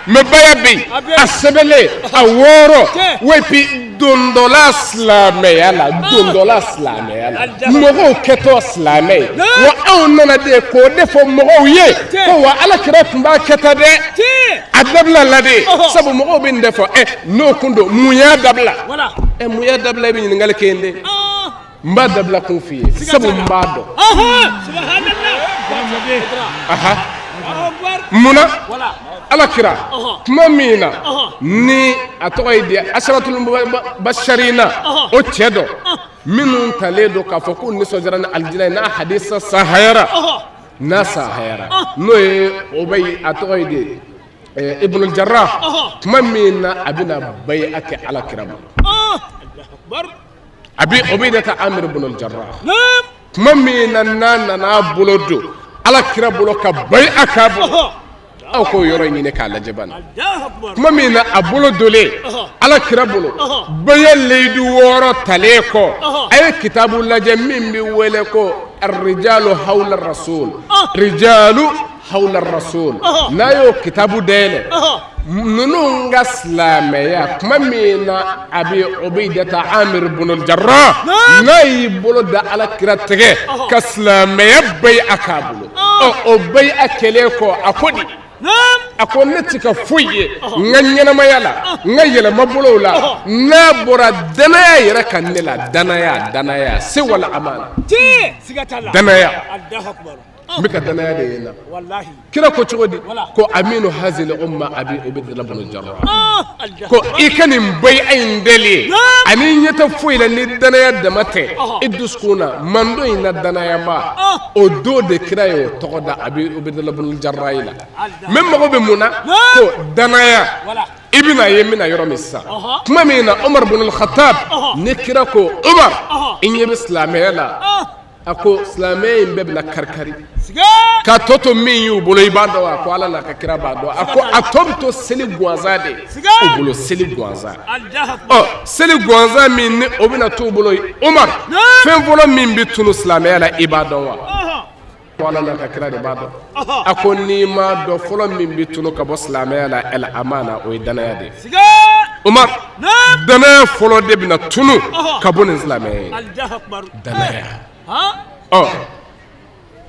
Mais baya bɛ yen, a sɛbɛnlen a wɔɔrɔ, wa puis dondɔla silamɛya la, dondɔla silamɛya la, mɔgɔw kɛtɔ silamɛ ye, wa anw nana de k'o de fɔ mɔgɔw ye ko wa Ala kira tun b'a kɛ tan dɛ. A dabila la de, sabu mɔgɔw bɛ nin de fɔ. Ɛ, n'o kun don, mun y'a dabila? Ɛ, mun y'a dabila? I bɛ ɲininkali kɛ yen de. N b'a dabila kun f'i ye, sabu n b'a dɔn. Aha, munna Ala kira tuma min na ni a tɔgɔ ye di, asaratul basharina, o cɛ dɔ minnu talen don k'a fɔ k'u nisɔndiyara ni alijinɛ ye, n'a hadisa sahayara, n'a sahayara, n'o ye Ubayi, a tɔgɔ ye di, Ibnul Jarrah, tuma min na a bɛna bayi'a kɛ Ala kira ma, Abi Ubaydata Amir ibnul Jarrah, tuma min na n'a nana a bolo don Ala kira bolo ka bayi'a k'a bolo, aw k'o yɔrɔ ɲini k'a lajɛ bani. Tuma min na a bolo donlen Ala kira bolo, baya layidu wɔɔrɔ talen kɔ, a ye kitabu lajɛ min bɛ wele ko Rijalu hawla rasul, Rijalu hawla rasul. N'a y'o kitabu dayɛlɛ, ninnu ka silamɛya, tuma min na Abi Ubaydata Amir ibnul Jarrah n'a y'i bolo da Ala kira tɛgɛ ka silamɛya bayi'a k'a bolo, ɔ, o bayi'a kɛlen kɔ, a ko di? A ko ne ti ka foyi ye n ka ɲɛnamaya la, n ka yɛlɛma bolow la, n'a bɔra danaya yɛrɛ kan ne la. Danaya, danaya, se wala amana, danaya, n bɛ ka danaya de ye n na. Kira ko cogo di? Ko aminu hazil umma Abi Ubaydata ibnul Jarrah, ko i ka nin bayi'a in deli ye, ani ɲɛ tɛ foyi la ni danaya dama tɛ i dusukun na, mando in na danaya ma. O don de kira ye o tɔgɔ da Abi Ubaydata ibnul Jarrah la. N bɛ mago bɛ mun na? Ko danaya. I bɛna ye n bɛna yɔrɔ min sisan, tuma min na Umar ibnul Khattab ni kira ko Umar, i ɲɛ bɛ silamɛya la, a ko silamɛya in bɛɛ bɛna karikari ka tɔ to min y'u bolo, i b'a dɔn wa? Ko Ala n'a ka kira b'a dɔn. A ko a tɔ bɛ to seli gansan de u bolo, seli gansan. Ɔ, seli gansan min ni o bɛna t'u bolo, Umar, fɛn fɔlɔ min bɛ tunu silamɛya la, i b'a dɔn wa? Ko Ala n'a ka kira de b'a dɔn. A ko n'i m'a dɔn, fɔlɔ min bɛ tunu ka bɔ silamɛya la, el amana, o ye danaya de ye. Umar, danaya fɔlɔ de bɛna tunu ka bɔ nin silamɛya ye, danaya. Ɔ,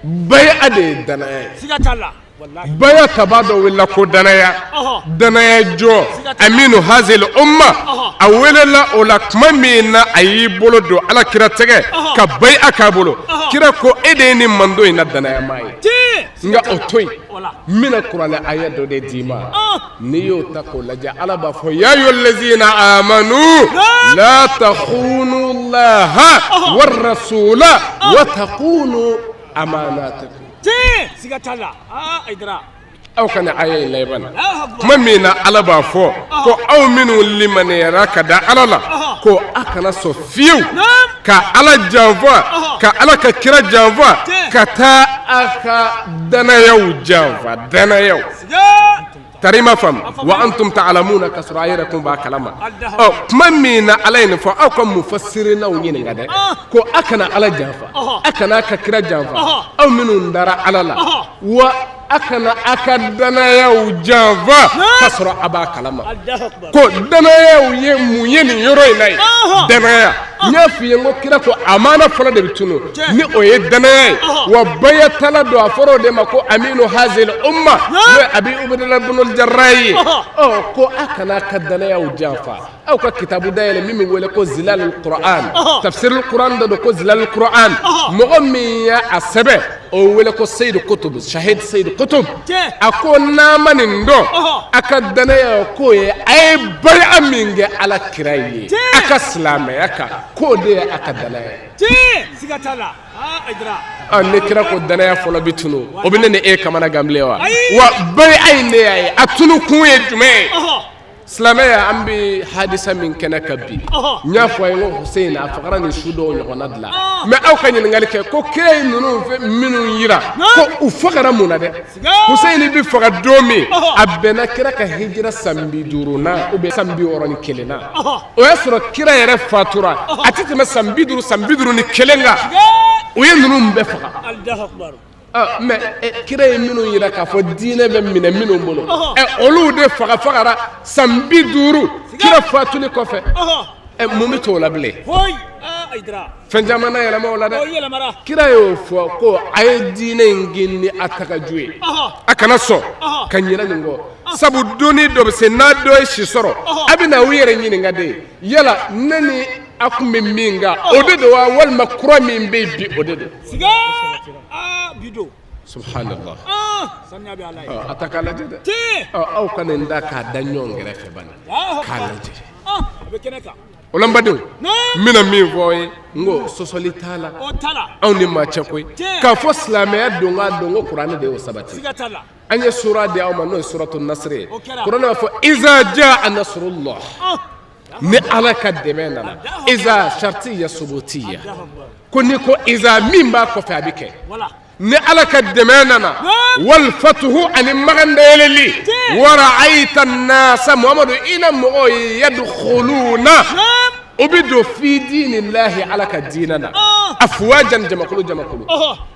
baya de ye danaya ye. Baya taba dɔ welela ko danaya, danaya jɔ, aminu hazil umma. A welela o la tuma min na a y'i bolo don Ala kira tɛgɛ ka bayi'a k'a bolo, kira ko e de ye nin mando in na danayamaa ye. Nka o to yen, n bɛna kuranɛ aya dɔ de d'i ma, n'i y'o ta k'o lajɛ, Ala b'a fɔ ya ayyuhal lazina amanu la takhunu llaha war rasula wa takhunu amanatikum. Siga t'a la, aa Ayidara. Aw kana aya in laban tuma min na Ala b'a fɔ ko aw minnu limaniyara ka da Ala la, ko a kana sɔn fiyewu ka Ala janfa, ka Ala ka kira janfa, ka taa a ka danayaw janfa, danayaw. Tari ma faamu, wa antum ta'lamuna, ka sɔrɔ a yɛrɛ kun b'a kalama. Ɔ, tuma min na Ala ye nin fɔ, aw ka mufasirinaw ɲininka dɛ, ko a kana Ala janfa, a kana a ka kira janfa, aw minnu dara Ala la, wa a kana a ka danayaw janfa ka sɔrɔ a b'a kalama. Ko danayaw ye mun ye nin yɔrɔ in na ye? Danaya, n y'a f'i ye n ko kira ko amana fɔlɔ de bɛ tunu, ni o ye danaya ye. Wa bayatala don, a fɔra o de ma ko aminu hazil umma, n'o ye Abi Ubaydata ibnul Jarrah ye. Ɔ, ko a kana a ka danayaw janfa. Aw ka kitabu dayɛlɛ min bɛ wele ko Zilalul Quran, tafsirul Quran dɔ don ko Zilalul Quran. Mɔgɔ min y'a sɛbɛn, o wele ko Seyidu Kutub, Shahid Seyidu Kutub. A ko n'a ma nin dɔn, a ka danaya k'o ye a ye baya min kɛ Ala kira ye a ka silamɛya kan, k'o de ye a ka danaya ye. Siga t'a la, aa. Ne kira ko danaya fɔlɔ bɛ tunu, o bɛ ne ni e kamana gan bilen wa? Wa baya in de y'a ye, a tunu kun ye jumɛn ye? Silamɛya, an bɛ hadisa min kɛnɛ kan bi, n y'a fɔ a ye n ko Hussein a fagara nin su dɔw ɲɔgɔnna de la. Mais aw ka ɲininkali kɛ ko kira ye ninnu fɛ minnu yira ko u fagara mun na dɛ? Hussein bɛ faga don min, a bɛnna kira ka hijira san 50 na ou bien san 61 na. O y'a sɔrɔ kira yɛrɛ fatura a tɛ tɛmɛ san 50, san 51 kan. U ye ninnu bɛɛ faga. Mais kira ye minnu yira k'a fɔ diinɛ bɛ minɛ minnu bolo, olu de faga fagara san 50 kira fatuli kɔfɛ. Mun bɛ t'o la bilen? Fɛn caman na yɛlɛma o la dɛ. Kira y'o fɔ ko a ye diinɛ in gin ni a tagaju ye, a kana sɔn ka ɲinɛ nin kɔ, sabu donni dɔ bɛ se n'a dɔ ye si sɔrɔ, a bɛ na u yɛrɛ ɲininka de, yala ne ni a tun bɛ min kan, o de don wa, walima kura min bɛ yen bi, o de don? Subhanallah, a ta k'a lajɛ dɛ. Aw ka nin da k'a da ɲɔgɔn kɛrɛfɛ bani k'a lajɛ. O la n badenw, n bɛna min fɔ aw ye, n ko sɔsɔli t'a la anw ni maa cɛ koyi, k'a fɔ silamɛya don k'a don ko kuranɛ de y'o sabati. An ye sura di aw ma, n'o ye suratu nasiri ye. Kuranɛ b'a fɔ iza jaa nasrullah, ni ala ka dɛmɛ nana. Iza shartiya subutiya, ko n'i ko iza, min b'a kɔfɛ a bɛ kɛ. Ni ala ka dɛmɛ nana, wal fatuhu, ani makan dayɛlɛli, wa ra'ayta nasa, muhamadu, i na mɔgɔw ye, yadkhuluna, o bɛ don, fi dinillahi, ala ka diinɛ na, afwajan, jamakulu jamakulu.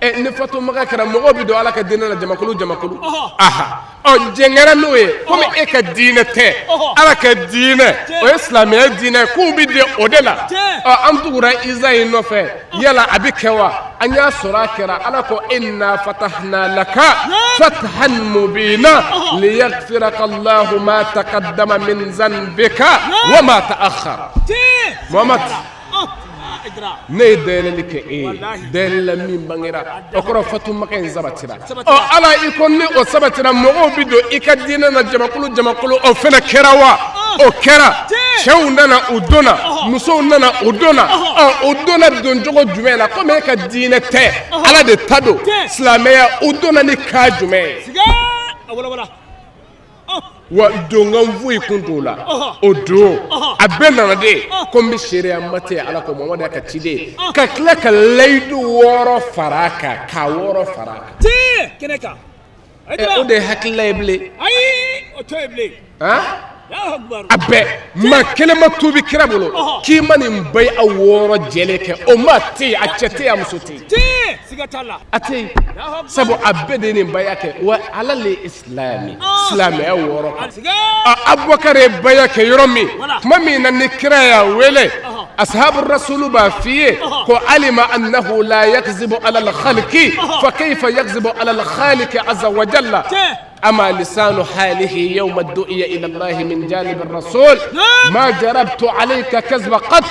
Ni fatu maka kɛra, mɔgɔw bɛ don ala ka diinɛ na jamakulu jamakulu. Aha, ɔ jɛn kɛra n'o ye, komi e ka diinɛ tɛ, ala ka diinɛ, o ye silamɛya diinɛ, k'u bɛ don o de la. Ɔ an tugura iza in nɔfɛ, yala a bɛ kɛ wa? An y'a sɔrɔ a kɛra. Ala ko inna fatahna laka fathan mubina liyaghfiraka allahu ma taqaddama min zanbika wa ma ta'akhkhar. Muhammad, ne ye dayɛlɛli kɛ e ye, dayɛlɛla min bangera, o kɔrɔ fatu maka in sabatira. Ɔ ala, i ko ni o sabatira, mɔgɔw bɛ don i ka diinɛ na jamakulu jamakulu. O fana kɛra wa? O kɛra. Cɛw nana, u donna, musow nana, u donna. Ɔ u donna don cogo jumɛn na? Komi e ka diinɛ tɛ, ala de ta don, silamɛya, u donna ni kan jumɛn ye? Wa donkan foyi kun t'o la o don. A bɛɛ nana de ko n bɛ seereya ma tɛ ala kɔ, Muhamadu y'a ka ciden ye, ka tila ka layidu 6 fara a kan, k'a 6 fara a kan. Kɛnɛ kan. O de ye hakilila ye bilen. Ayi, o t'o ye bilen. A bɛɛ, maa kelen ma tuubi kira bolo k'i ma nin bayi a 6 jɛlen kɛ. O maa tɛ yen, a cɛ tɛ yen, a muso tɛ yen, siga t'a la, a tɛ yen, sabu a bɛɛ de ye nin baya kɛ wa alal islami, silamɛya 6 kan. Abubakar ye baya kɛ yɔrɔ min, tuma min na ni kira y'a wele, ashabu rasulu b'a f'i ye ko alima annahu la yakzibu ala al-khalqi fa kayfa yakzibu ala al-khaliqi azza wa jalla. أما لسان حاله يوم دعي إلى الله من جانب الرسول ما جربت عليك كذب قط،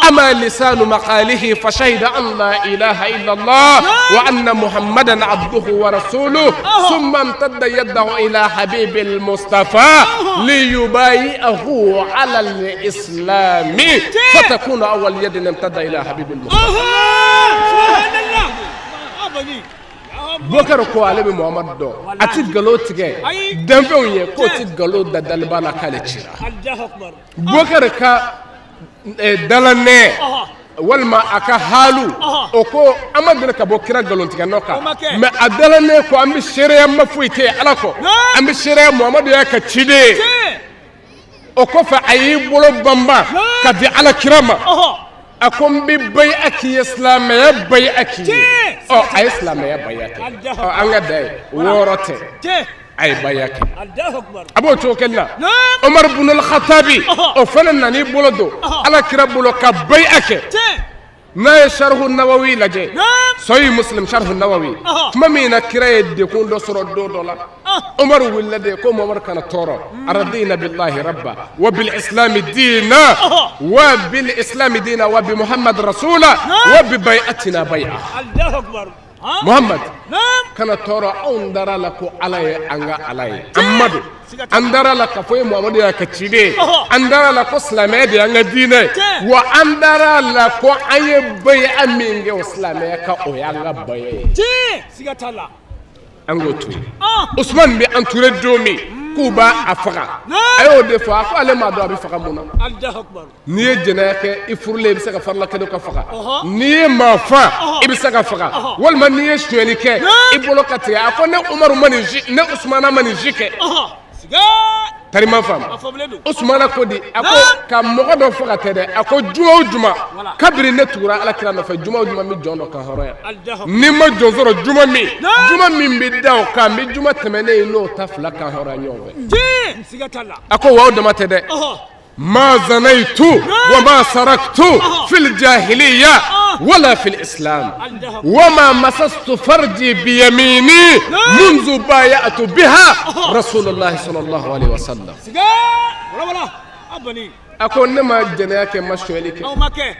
أما لسان مقاله فشهد أن لا إله إلا الله وأن محمدا عبده ورسوله، ثم امتد يده إلى حبيب المصطفى ليبايعه على الإسلام، فتكون أول يد امتد إلى حبيب المصطفى. سبحان الله. Bubakar ko ale bɛ Muhamadu dɔn, a tɛ nkalon tigɛ danfɛnw ye, k'o tɛ nkalon da daliba la k'ale cira. Bubakar ka dalanɛ walima a ka halu, o ko an ma deli ka bɔ kira nkalontigɛ nɔ kan, mais a dalanɛ ko an bɛ seereya ma foyi tɛ ala kɔ, an bɛ seereya Muhamadu y'a ka ciden ye. O kɔfɛ a y'i bolo banban ka di ala kira ma, a ko n bɛ bayi'a k'i ye, silamɛya bayi'a k'i ye. Ɔ a ye silamɛya bayi'a kɛ. Ɔ an ka da ye 6 tɛ, a ye bayi'a kɛ. A b'o cogo kelen na, Umaru bunul Khatabi, o fana nan'i bolo don ala kira bolo ka bayi'a kɛ. N'a ye sarihu nawawi lajɛ, sɔyi muslim sarihu nawawi, tuma min na kira ye degun dɔ sɔrɔ don dɔ la, umaru wulila de ko muhamadu kana tɔɔrɔ, aradina billahi rabba wa bil islami diina wa bil islami diina wa bi muhammad rasula wa bi bayatina baya. Muhammad kana tɔɔrɔ, anw dara la ko ala ye an ka ala ye, an ma don, an dara la k'a fɔ e Muhamadu y'a ka ciden ye, an dara la ko silamɛya de y'an ka diinɛ ye, wa an dara la ko an ye baya min kɛ o silamɛya kan, o y'an ka baya ye. Siga t'a la. An k'o to yen. Usumani bɛ entouré don min k'u b'a a faga, a y'o de fɔ, a ko ale m'a dɔn a bɛ faga mun na. N'i ye jɛnɛya kɛ, i furulen, i bɛ se ka farila kelen ka faga. N'i ye maa fa, i bɛ se ka faga, walima n'i ye sonyɛli kɛ, i bolo ka tigɛ. A ko ne Umaru ma nin si, ne Usumana ma nin si kɛ. Tari ma faamu. A faamulen don. Usumana ko di, a ko ka mɔgɔ dɔ faga tɛ dɛ, a ko juma o juma, kabiri ne tugura ala kira nɔfɛ, juma o juma n bɛ jɔn dɔ kan hɔrɔnya. Allahu. Ni n ma jɔn sɔrɔ juma min, juma min bɛ da o kan, n bɛ juma tɛmɛnen ye n'o ta fila kan hɔrɔnya ɲɔgɔn fɛ. Tiɲɛ, siga t'a la. A ko wa o dama tɛ dɛ. ما زنيت وما سرقت في الجاهلية ولا في الإسلام وما مسست فرجي بيميني منذ بايعت بها رسول الله صلى الله عليه وسلم. Siga wala wala a bani. A ko ne ma jɛnɛya kɛ, n ma sonyɛli kɛ Aw ma kɛ.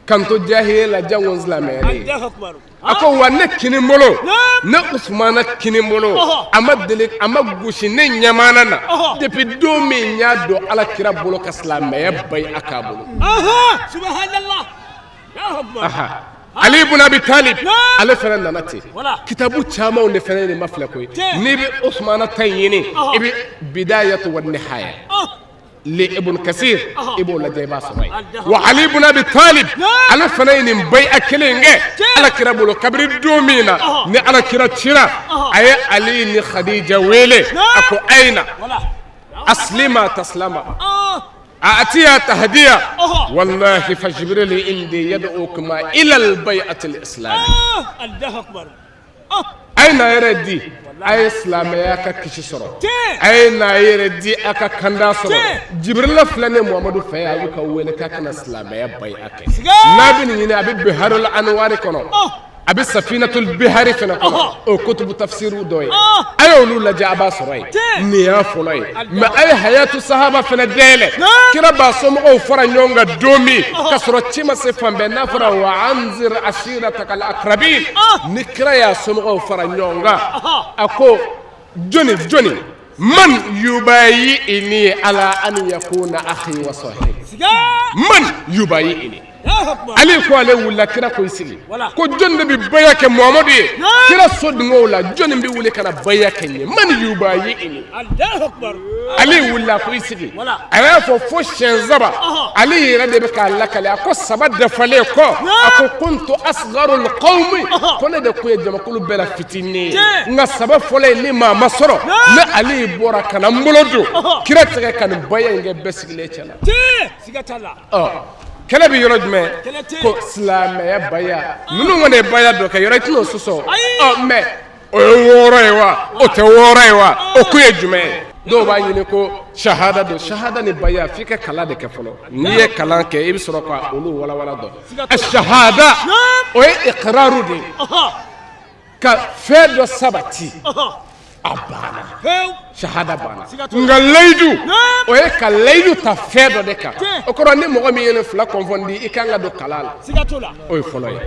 Kan to jahiliya la, jango n silamɛyalen. Allahu akbar. A ko wa ne kini bolo, ne Usumana kini bolo, a ma deli, a ma gosi ne ɲamana na depuis don min n y'a don ala kira bolo ka silamɛya bayi a k'a bolo. Aha, subhanallah, Allahu akbar. Aha. Ali ibn Abi Talib, ale fana nana ten. Voilà. Kitabu camanw de fana ye nin ma filɛ koyi. Tiɲɛ. N'i bɛ Usumana ta ɲini, i bɛ Bidayatu wa Nihaya li Ibn Kasir, i b'o lajɛ, i b'a sɔrɔ yen. Wa Ali ibn Abi Talib, ale fana ye nin bayi kelen in kɛ ala kira bolo kabiri don min na ni ala kira cira, a ye Ali ni Khadija wele, a ko ayina Voilà. aslima taslama أأتيها تهدية والله فجبريل عندي يدعوكما إلى البيعة الإسلامية. Allahu akbar. A ye na yɛrɛ di, a ye silamɛya ka kisi sɔrɔ, a ye na yɛrɛ di, a ka kanda sɔrɔ. Jibirila filɛ ne Muhamadu fɛ yan, a bɛ ka wele k'a kana silamɛya bayi a kɛ. N'a bɛ nin ɲini, a bɛ Biharul Anwari kɔnɔ, a bɛ Safinatul Bihari fana kɔnɔ, o kutubu tafsiriw dɔ ye, a y'olu lajɛ, a b'a sɔrɔ yen. Nin y'a fɔlɔ ye. Mais a ye Hayatu Sahaba fana dayɛlɛ, kira b'a somɔgɔw fara ɲɔgɔn kan don min ka sɔrɔ ci ma se fan bɛɛ, n'a fɔra wa anzir ashiratakal akrabin, ni kira y'a somɔgɔw fara ɲɔgɔn kan, a ko jɔni jɔni man yubayi'ini ala an yakuna akhi wa sahibi. Siga. Man yubayi'ini. Allahu akbar. Ale ko, ale wulila, kira ko i sigi. Voilà. Ko jɔn de bɛ baya kɛ Muhamadu ye kira sodenw la? Jɔnni bɛ wuli ka na baya kɛ n ye? Man yubayi'ini. Allahu akbar. Ale wulila ko i sigi. Voilà. A y'a fɔ fo siɲɛ saba, ale yɛrɛ de bɛ k'a lakale. A ko saba dafalen kɔ, a ko kuntu asgarul qawmi, ko ne de kun ye jamakulu bɛɛ la fitinin ye. Tiɲɛ. Nka saba fɔlɔ in, ni maa ma sɔrɔ, ne ale bɔra ka na n bolo don kira tɛgɛ ka nin baya in kɛ bɛɛ sigilen cɛ la. Tiɲɛ, siga t'a la. Ɔ, kɛlɛ bɛ yɔrɔ jumɛn? Kɛlɛ tɛ yen. Ko silamɛya baya ninnu kɔni ye baya dɔ kɛ yɔrɔ, i tɛn'o sɔsɔ. Ayi. Ɔ, mais o ye wɔɔrɔ ye wa, o tɛ wɔɔrɔ ye wa, o kun ye jumɛn ye? Dɔw b'a ɲini ko shahada don. Shahada ni baya, f'i ka kalan de kɛ fɔlɔ. N'i ye kalan kɛ, i bɛ sɔrɔ ka olu walawala dɔn. Shahada, o ye iqraru de ye, ka fɛn dɔ sabati, a banna. Pewu. Shahada banna. Siga t'o la. Nka layidu, Naam. o ye ka layidu ta fɛn dɔ de kan. Tiɲɛ. O kɔrɔ, ni mɔgɔ min ye nin fila kɔnfɔndi, i kan ka don kalan la. Siga t'o la. O ye fɔlɔ ye.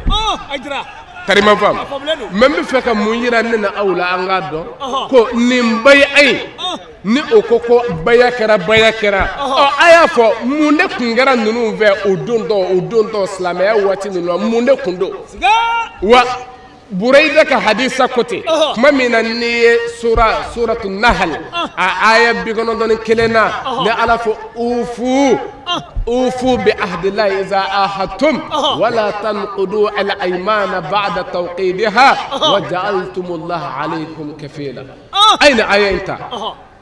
A jira. Tarima faamu. Faamulen don. Mais n bɛ fɛ ka mun yira ne na aw la, an k'a dɔn Ɔhɔ. ko nin baya in, ni o ko ko baya kɛra, baya kɛra, ɔ, a y'a fɔ mun de kun kɛra ninnu fɛ o don tɔ, o don tɔ silamɛya waati ninnu na, mun de kun don? Siga. Wa Burayida ka hadisa ko ten. Ɔhɔ. Tuma min na n'i ye sura suratu Nahal, a aya 91 na, ni ala fɔ ufu ufu bi ahdillahi iza ahadtum wala tanqudu al aymana ba'da tawqidiha wa ja'altumullaha alaykum kafila. Ayna aya in ta,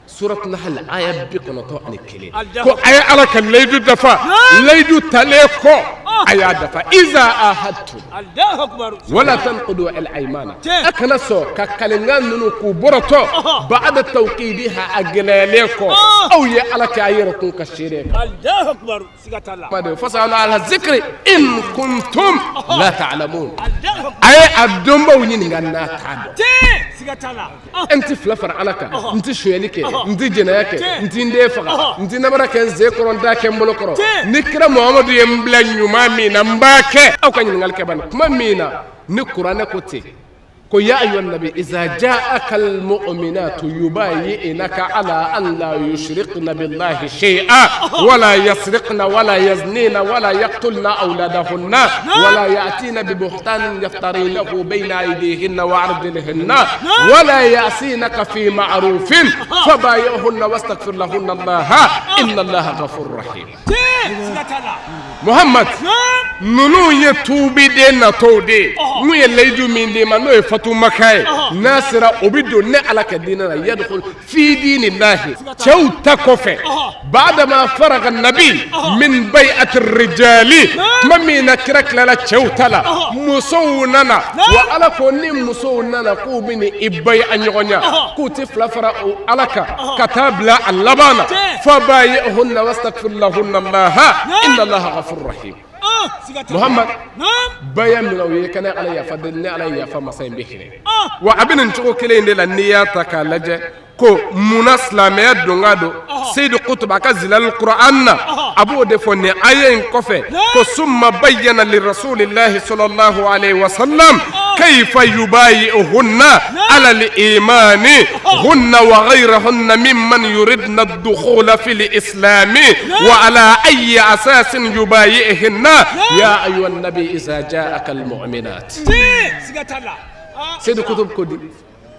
suratu Nahal aya 91, ko a ye ala ka layidu dafa, layidu talen kɔ, a y'a dafa, iza ahadtum Allahu akbar. wala tanqudu al aymana. Tiɲɛ. A kana sɔn ka kalenkan ninnu k'u bɔrɔtɔ, ba'da tawqidiha, a gɛlɛyalen kɔ, aw ye ala kɛ a yɛrɛ kun ka seere kan. Allahu akbar, siga t'a la. Fasalu ala zikri in kuntum la ta'lamun. Allahu akbar. A ye a dɔnbaw ɲininka n'a t'a dɔn. Tiɲɛ, siga t'a la. N ti fila fara ala kan, n ti sonyɛli kɛ, n ti jɛnɛya kɛ, Tiɲɛ. n ti n den faga, n ti namara kɛ n sen kɔrɔ, n t'a kɛ n bolo kɔrɔ. Tiɲɛ. Ni kira Muhamadu ye n bila ɲuman min na, n b'a kɛ. Aw ka ɲininkali kɛ bani tuma min na ni kuranɛ ko ten ko ya ayyuhan nabi iza ja'aka almu'minatu yubayyi'naka ala an la yushrikna billahi shay'a wala yasriqna wala yaznina wala yaqtulna awladahunna wala ya'tina bibuhtanin yaftarinahu bayna aydihinna wa arjulihinna wala ya'sinaka fi ma'rufin fabayi'hunna wastaghfir lahunna allaha inna allaha ghafurur rahim. Tiɲɛ. Siga t'a la. Muhammad, Naam. Ninnu ye tuubiden natɔw de ye. N'u ye layidu min d'i ma, n'o ye fatumaka ye, n'a sera o bɛ don ne Ala ka diinɛ la, yadkhul fi dinillahi. Cɛw ta kɔfɛ, baadama faraga nabi min bay'ati rijali, tuma min na kira tilala cɛw ta la, musow nana. Wa Ala ko ni musow nana k'u bɛ ni i bayi a ɲɔgɔn ɲa, k'u tɛ fila fara o Ala kan ka taa bila a laban na, fabayi'hunna wastaghfir lahunna Allaha inna Allaha ghafurur rahim. Siga t'a la. Muhammad, Naam. baya minɛ u ye ka ne Ala yafa deli, ne Ala ye yafa masa in bɛ hinɛ. Wa a bɛ nin cogo kelen in de la, n'i y'a ta k'a lajɛ ko munna silamɛya donka don, Seyidu Kutuba a ka zilal Kuran na, a b'o de fɔ nin aya in kɔfɛ ko summa bayyana li rasulillahi sallallahu alayhi wa sallam kayfa yubayi'uhunna ala al-imani hunna wa ghayrahunna mimman yuridna ad-dukhula fil islami wa ala ayyi asasin yubayi'uhunna ya ayyuha an-nabi iza ja'aka al-mu'minat. Tiɲɛ. Siga t'a la. Seyidu Kutubu ko di,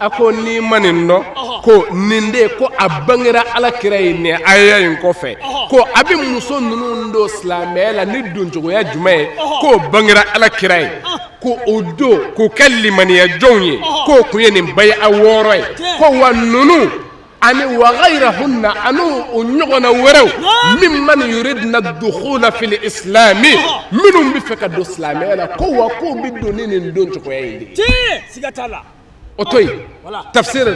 a ko n'i ma nin dɔn ko nin de ko a bangera Ala kira ye nin aya in kɔfɛ, ko a bɛ muso ninnu don silamɛya la ni doncogoya jumɛn ye, k'o bangera Ala kira ye ko o don k'o kɛ limaniya jɔnw ye, k'o kun ye nin bayi a wɔɔrɔ ye, ko wa ninnu ani wa ghayrahunna ani o ɲɔgɔnna wɛrɛw mimman yuridna dukhula fil islami, minnu bɛ fɛ ka don silamɛya la, ko wa k'o bɛ don ni nin don cogoya in de ye. Tiɲɛ. Siga t'a la. O to yen, tafsir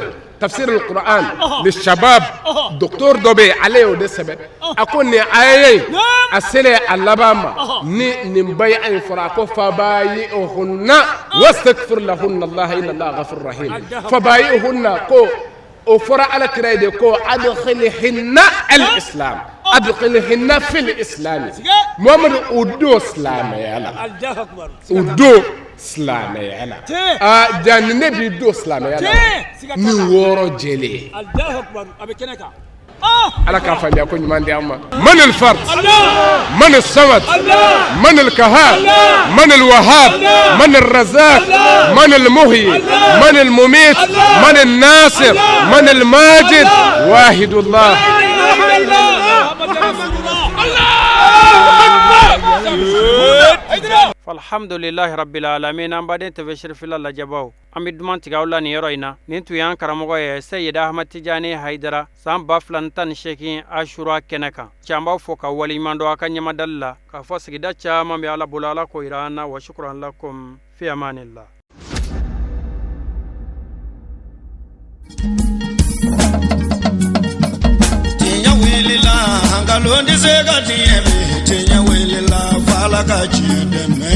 al-Quran lishabab, docteur dɔ bɛ yen, ale y'o de sɛbɛn. A ko nin aya in a selen a laban ma ni nin bayi in fɔra, a ko fabayi'uhunna wastaghfir lahunna Allah inna Allah ghafurur rahim. Fabayi'uhunna, ko o fɔra Ala kira ye de ko adkhilhinna al-islam, adkhilhinna fil islam. Muhammadu, o don silamɛya la. Allahu akbar. O don silamɛya la. Tiɲɛ. Aa, ja ni ne b'i don silamɛya la Tiɲɛ. Siga t'a ni la. wɔɔrɔ jɛlen ye. Allahu akbar. A bɛ kɛnɛ kan. Ala k'a faamuya ko ɲuman di an ma. Man al-fard, man al-samad, man al-kahhar, man al-wahhab, man al-razzaq, man al-muhyi, man al-mumit, man al-nasir, man al-majid, wahidullah. Alhamdulilahi rabbil alamin. An baden TV Sherifila lajɛbaw, an bɛ duman tigɛ aw la nin yɔrɔ in na. Nin tun y'an karamɔgɔ ye, Seyid Ahmad Tijani Hayidara, san 2018 Ashura kɛnɛ kan. Can b'aw fɔ ka waleɲuman dɔn a ka ɲɛmadali la, k'a fɔ sigida caman bɛ Ala bolo, Ala k'o yira an na. Wa shukran lakum fi amanillah. Tiɲɛ wulila, nkalon tɛ se ka tiɲɛ bi. Tiɲɛ wulila, f'Ala ka tiɲɛ dɛmɛ.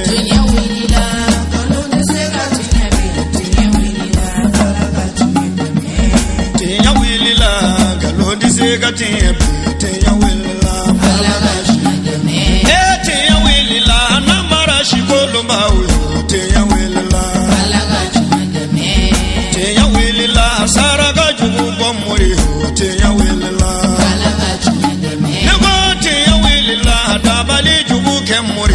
Tiɲɛ wulila, nkalon tɛ se ka tiɲɛ bi. Tiɲɛ wulila, Ala ka tiɲɛ dɛmɛ. Tiɲɛ wulila, nkalon tɛ se ka tiɲɛ bi. Tiɲɛ wulila, Ala ka tiɲɛ dɛmɛ. E tiɲɛ wulila, n'an mara sikolonbaw ye. Tiɲɛ wulila, Ala ka tiɲɛ dɛmɛ. Tiɲɛ wulila, saraka jugu bɔ mori ye. Tiɲɛ wulila, Ala ka tiɲɛ dɛmɛ. Ne ko tiɲɛ wulila, dabali jugu kɛ mori.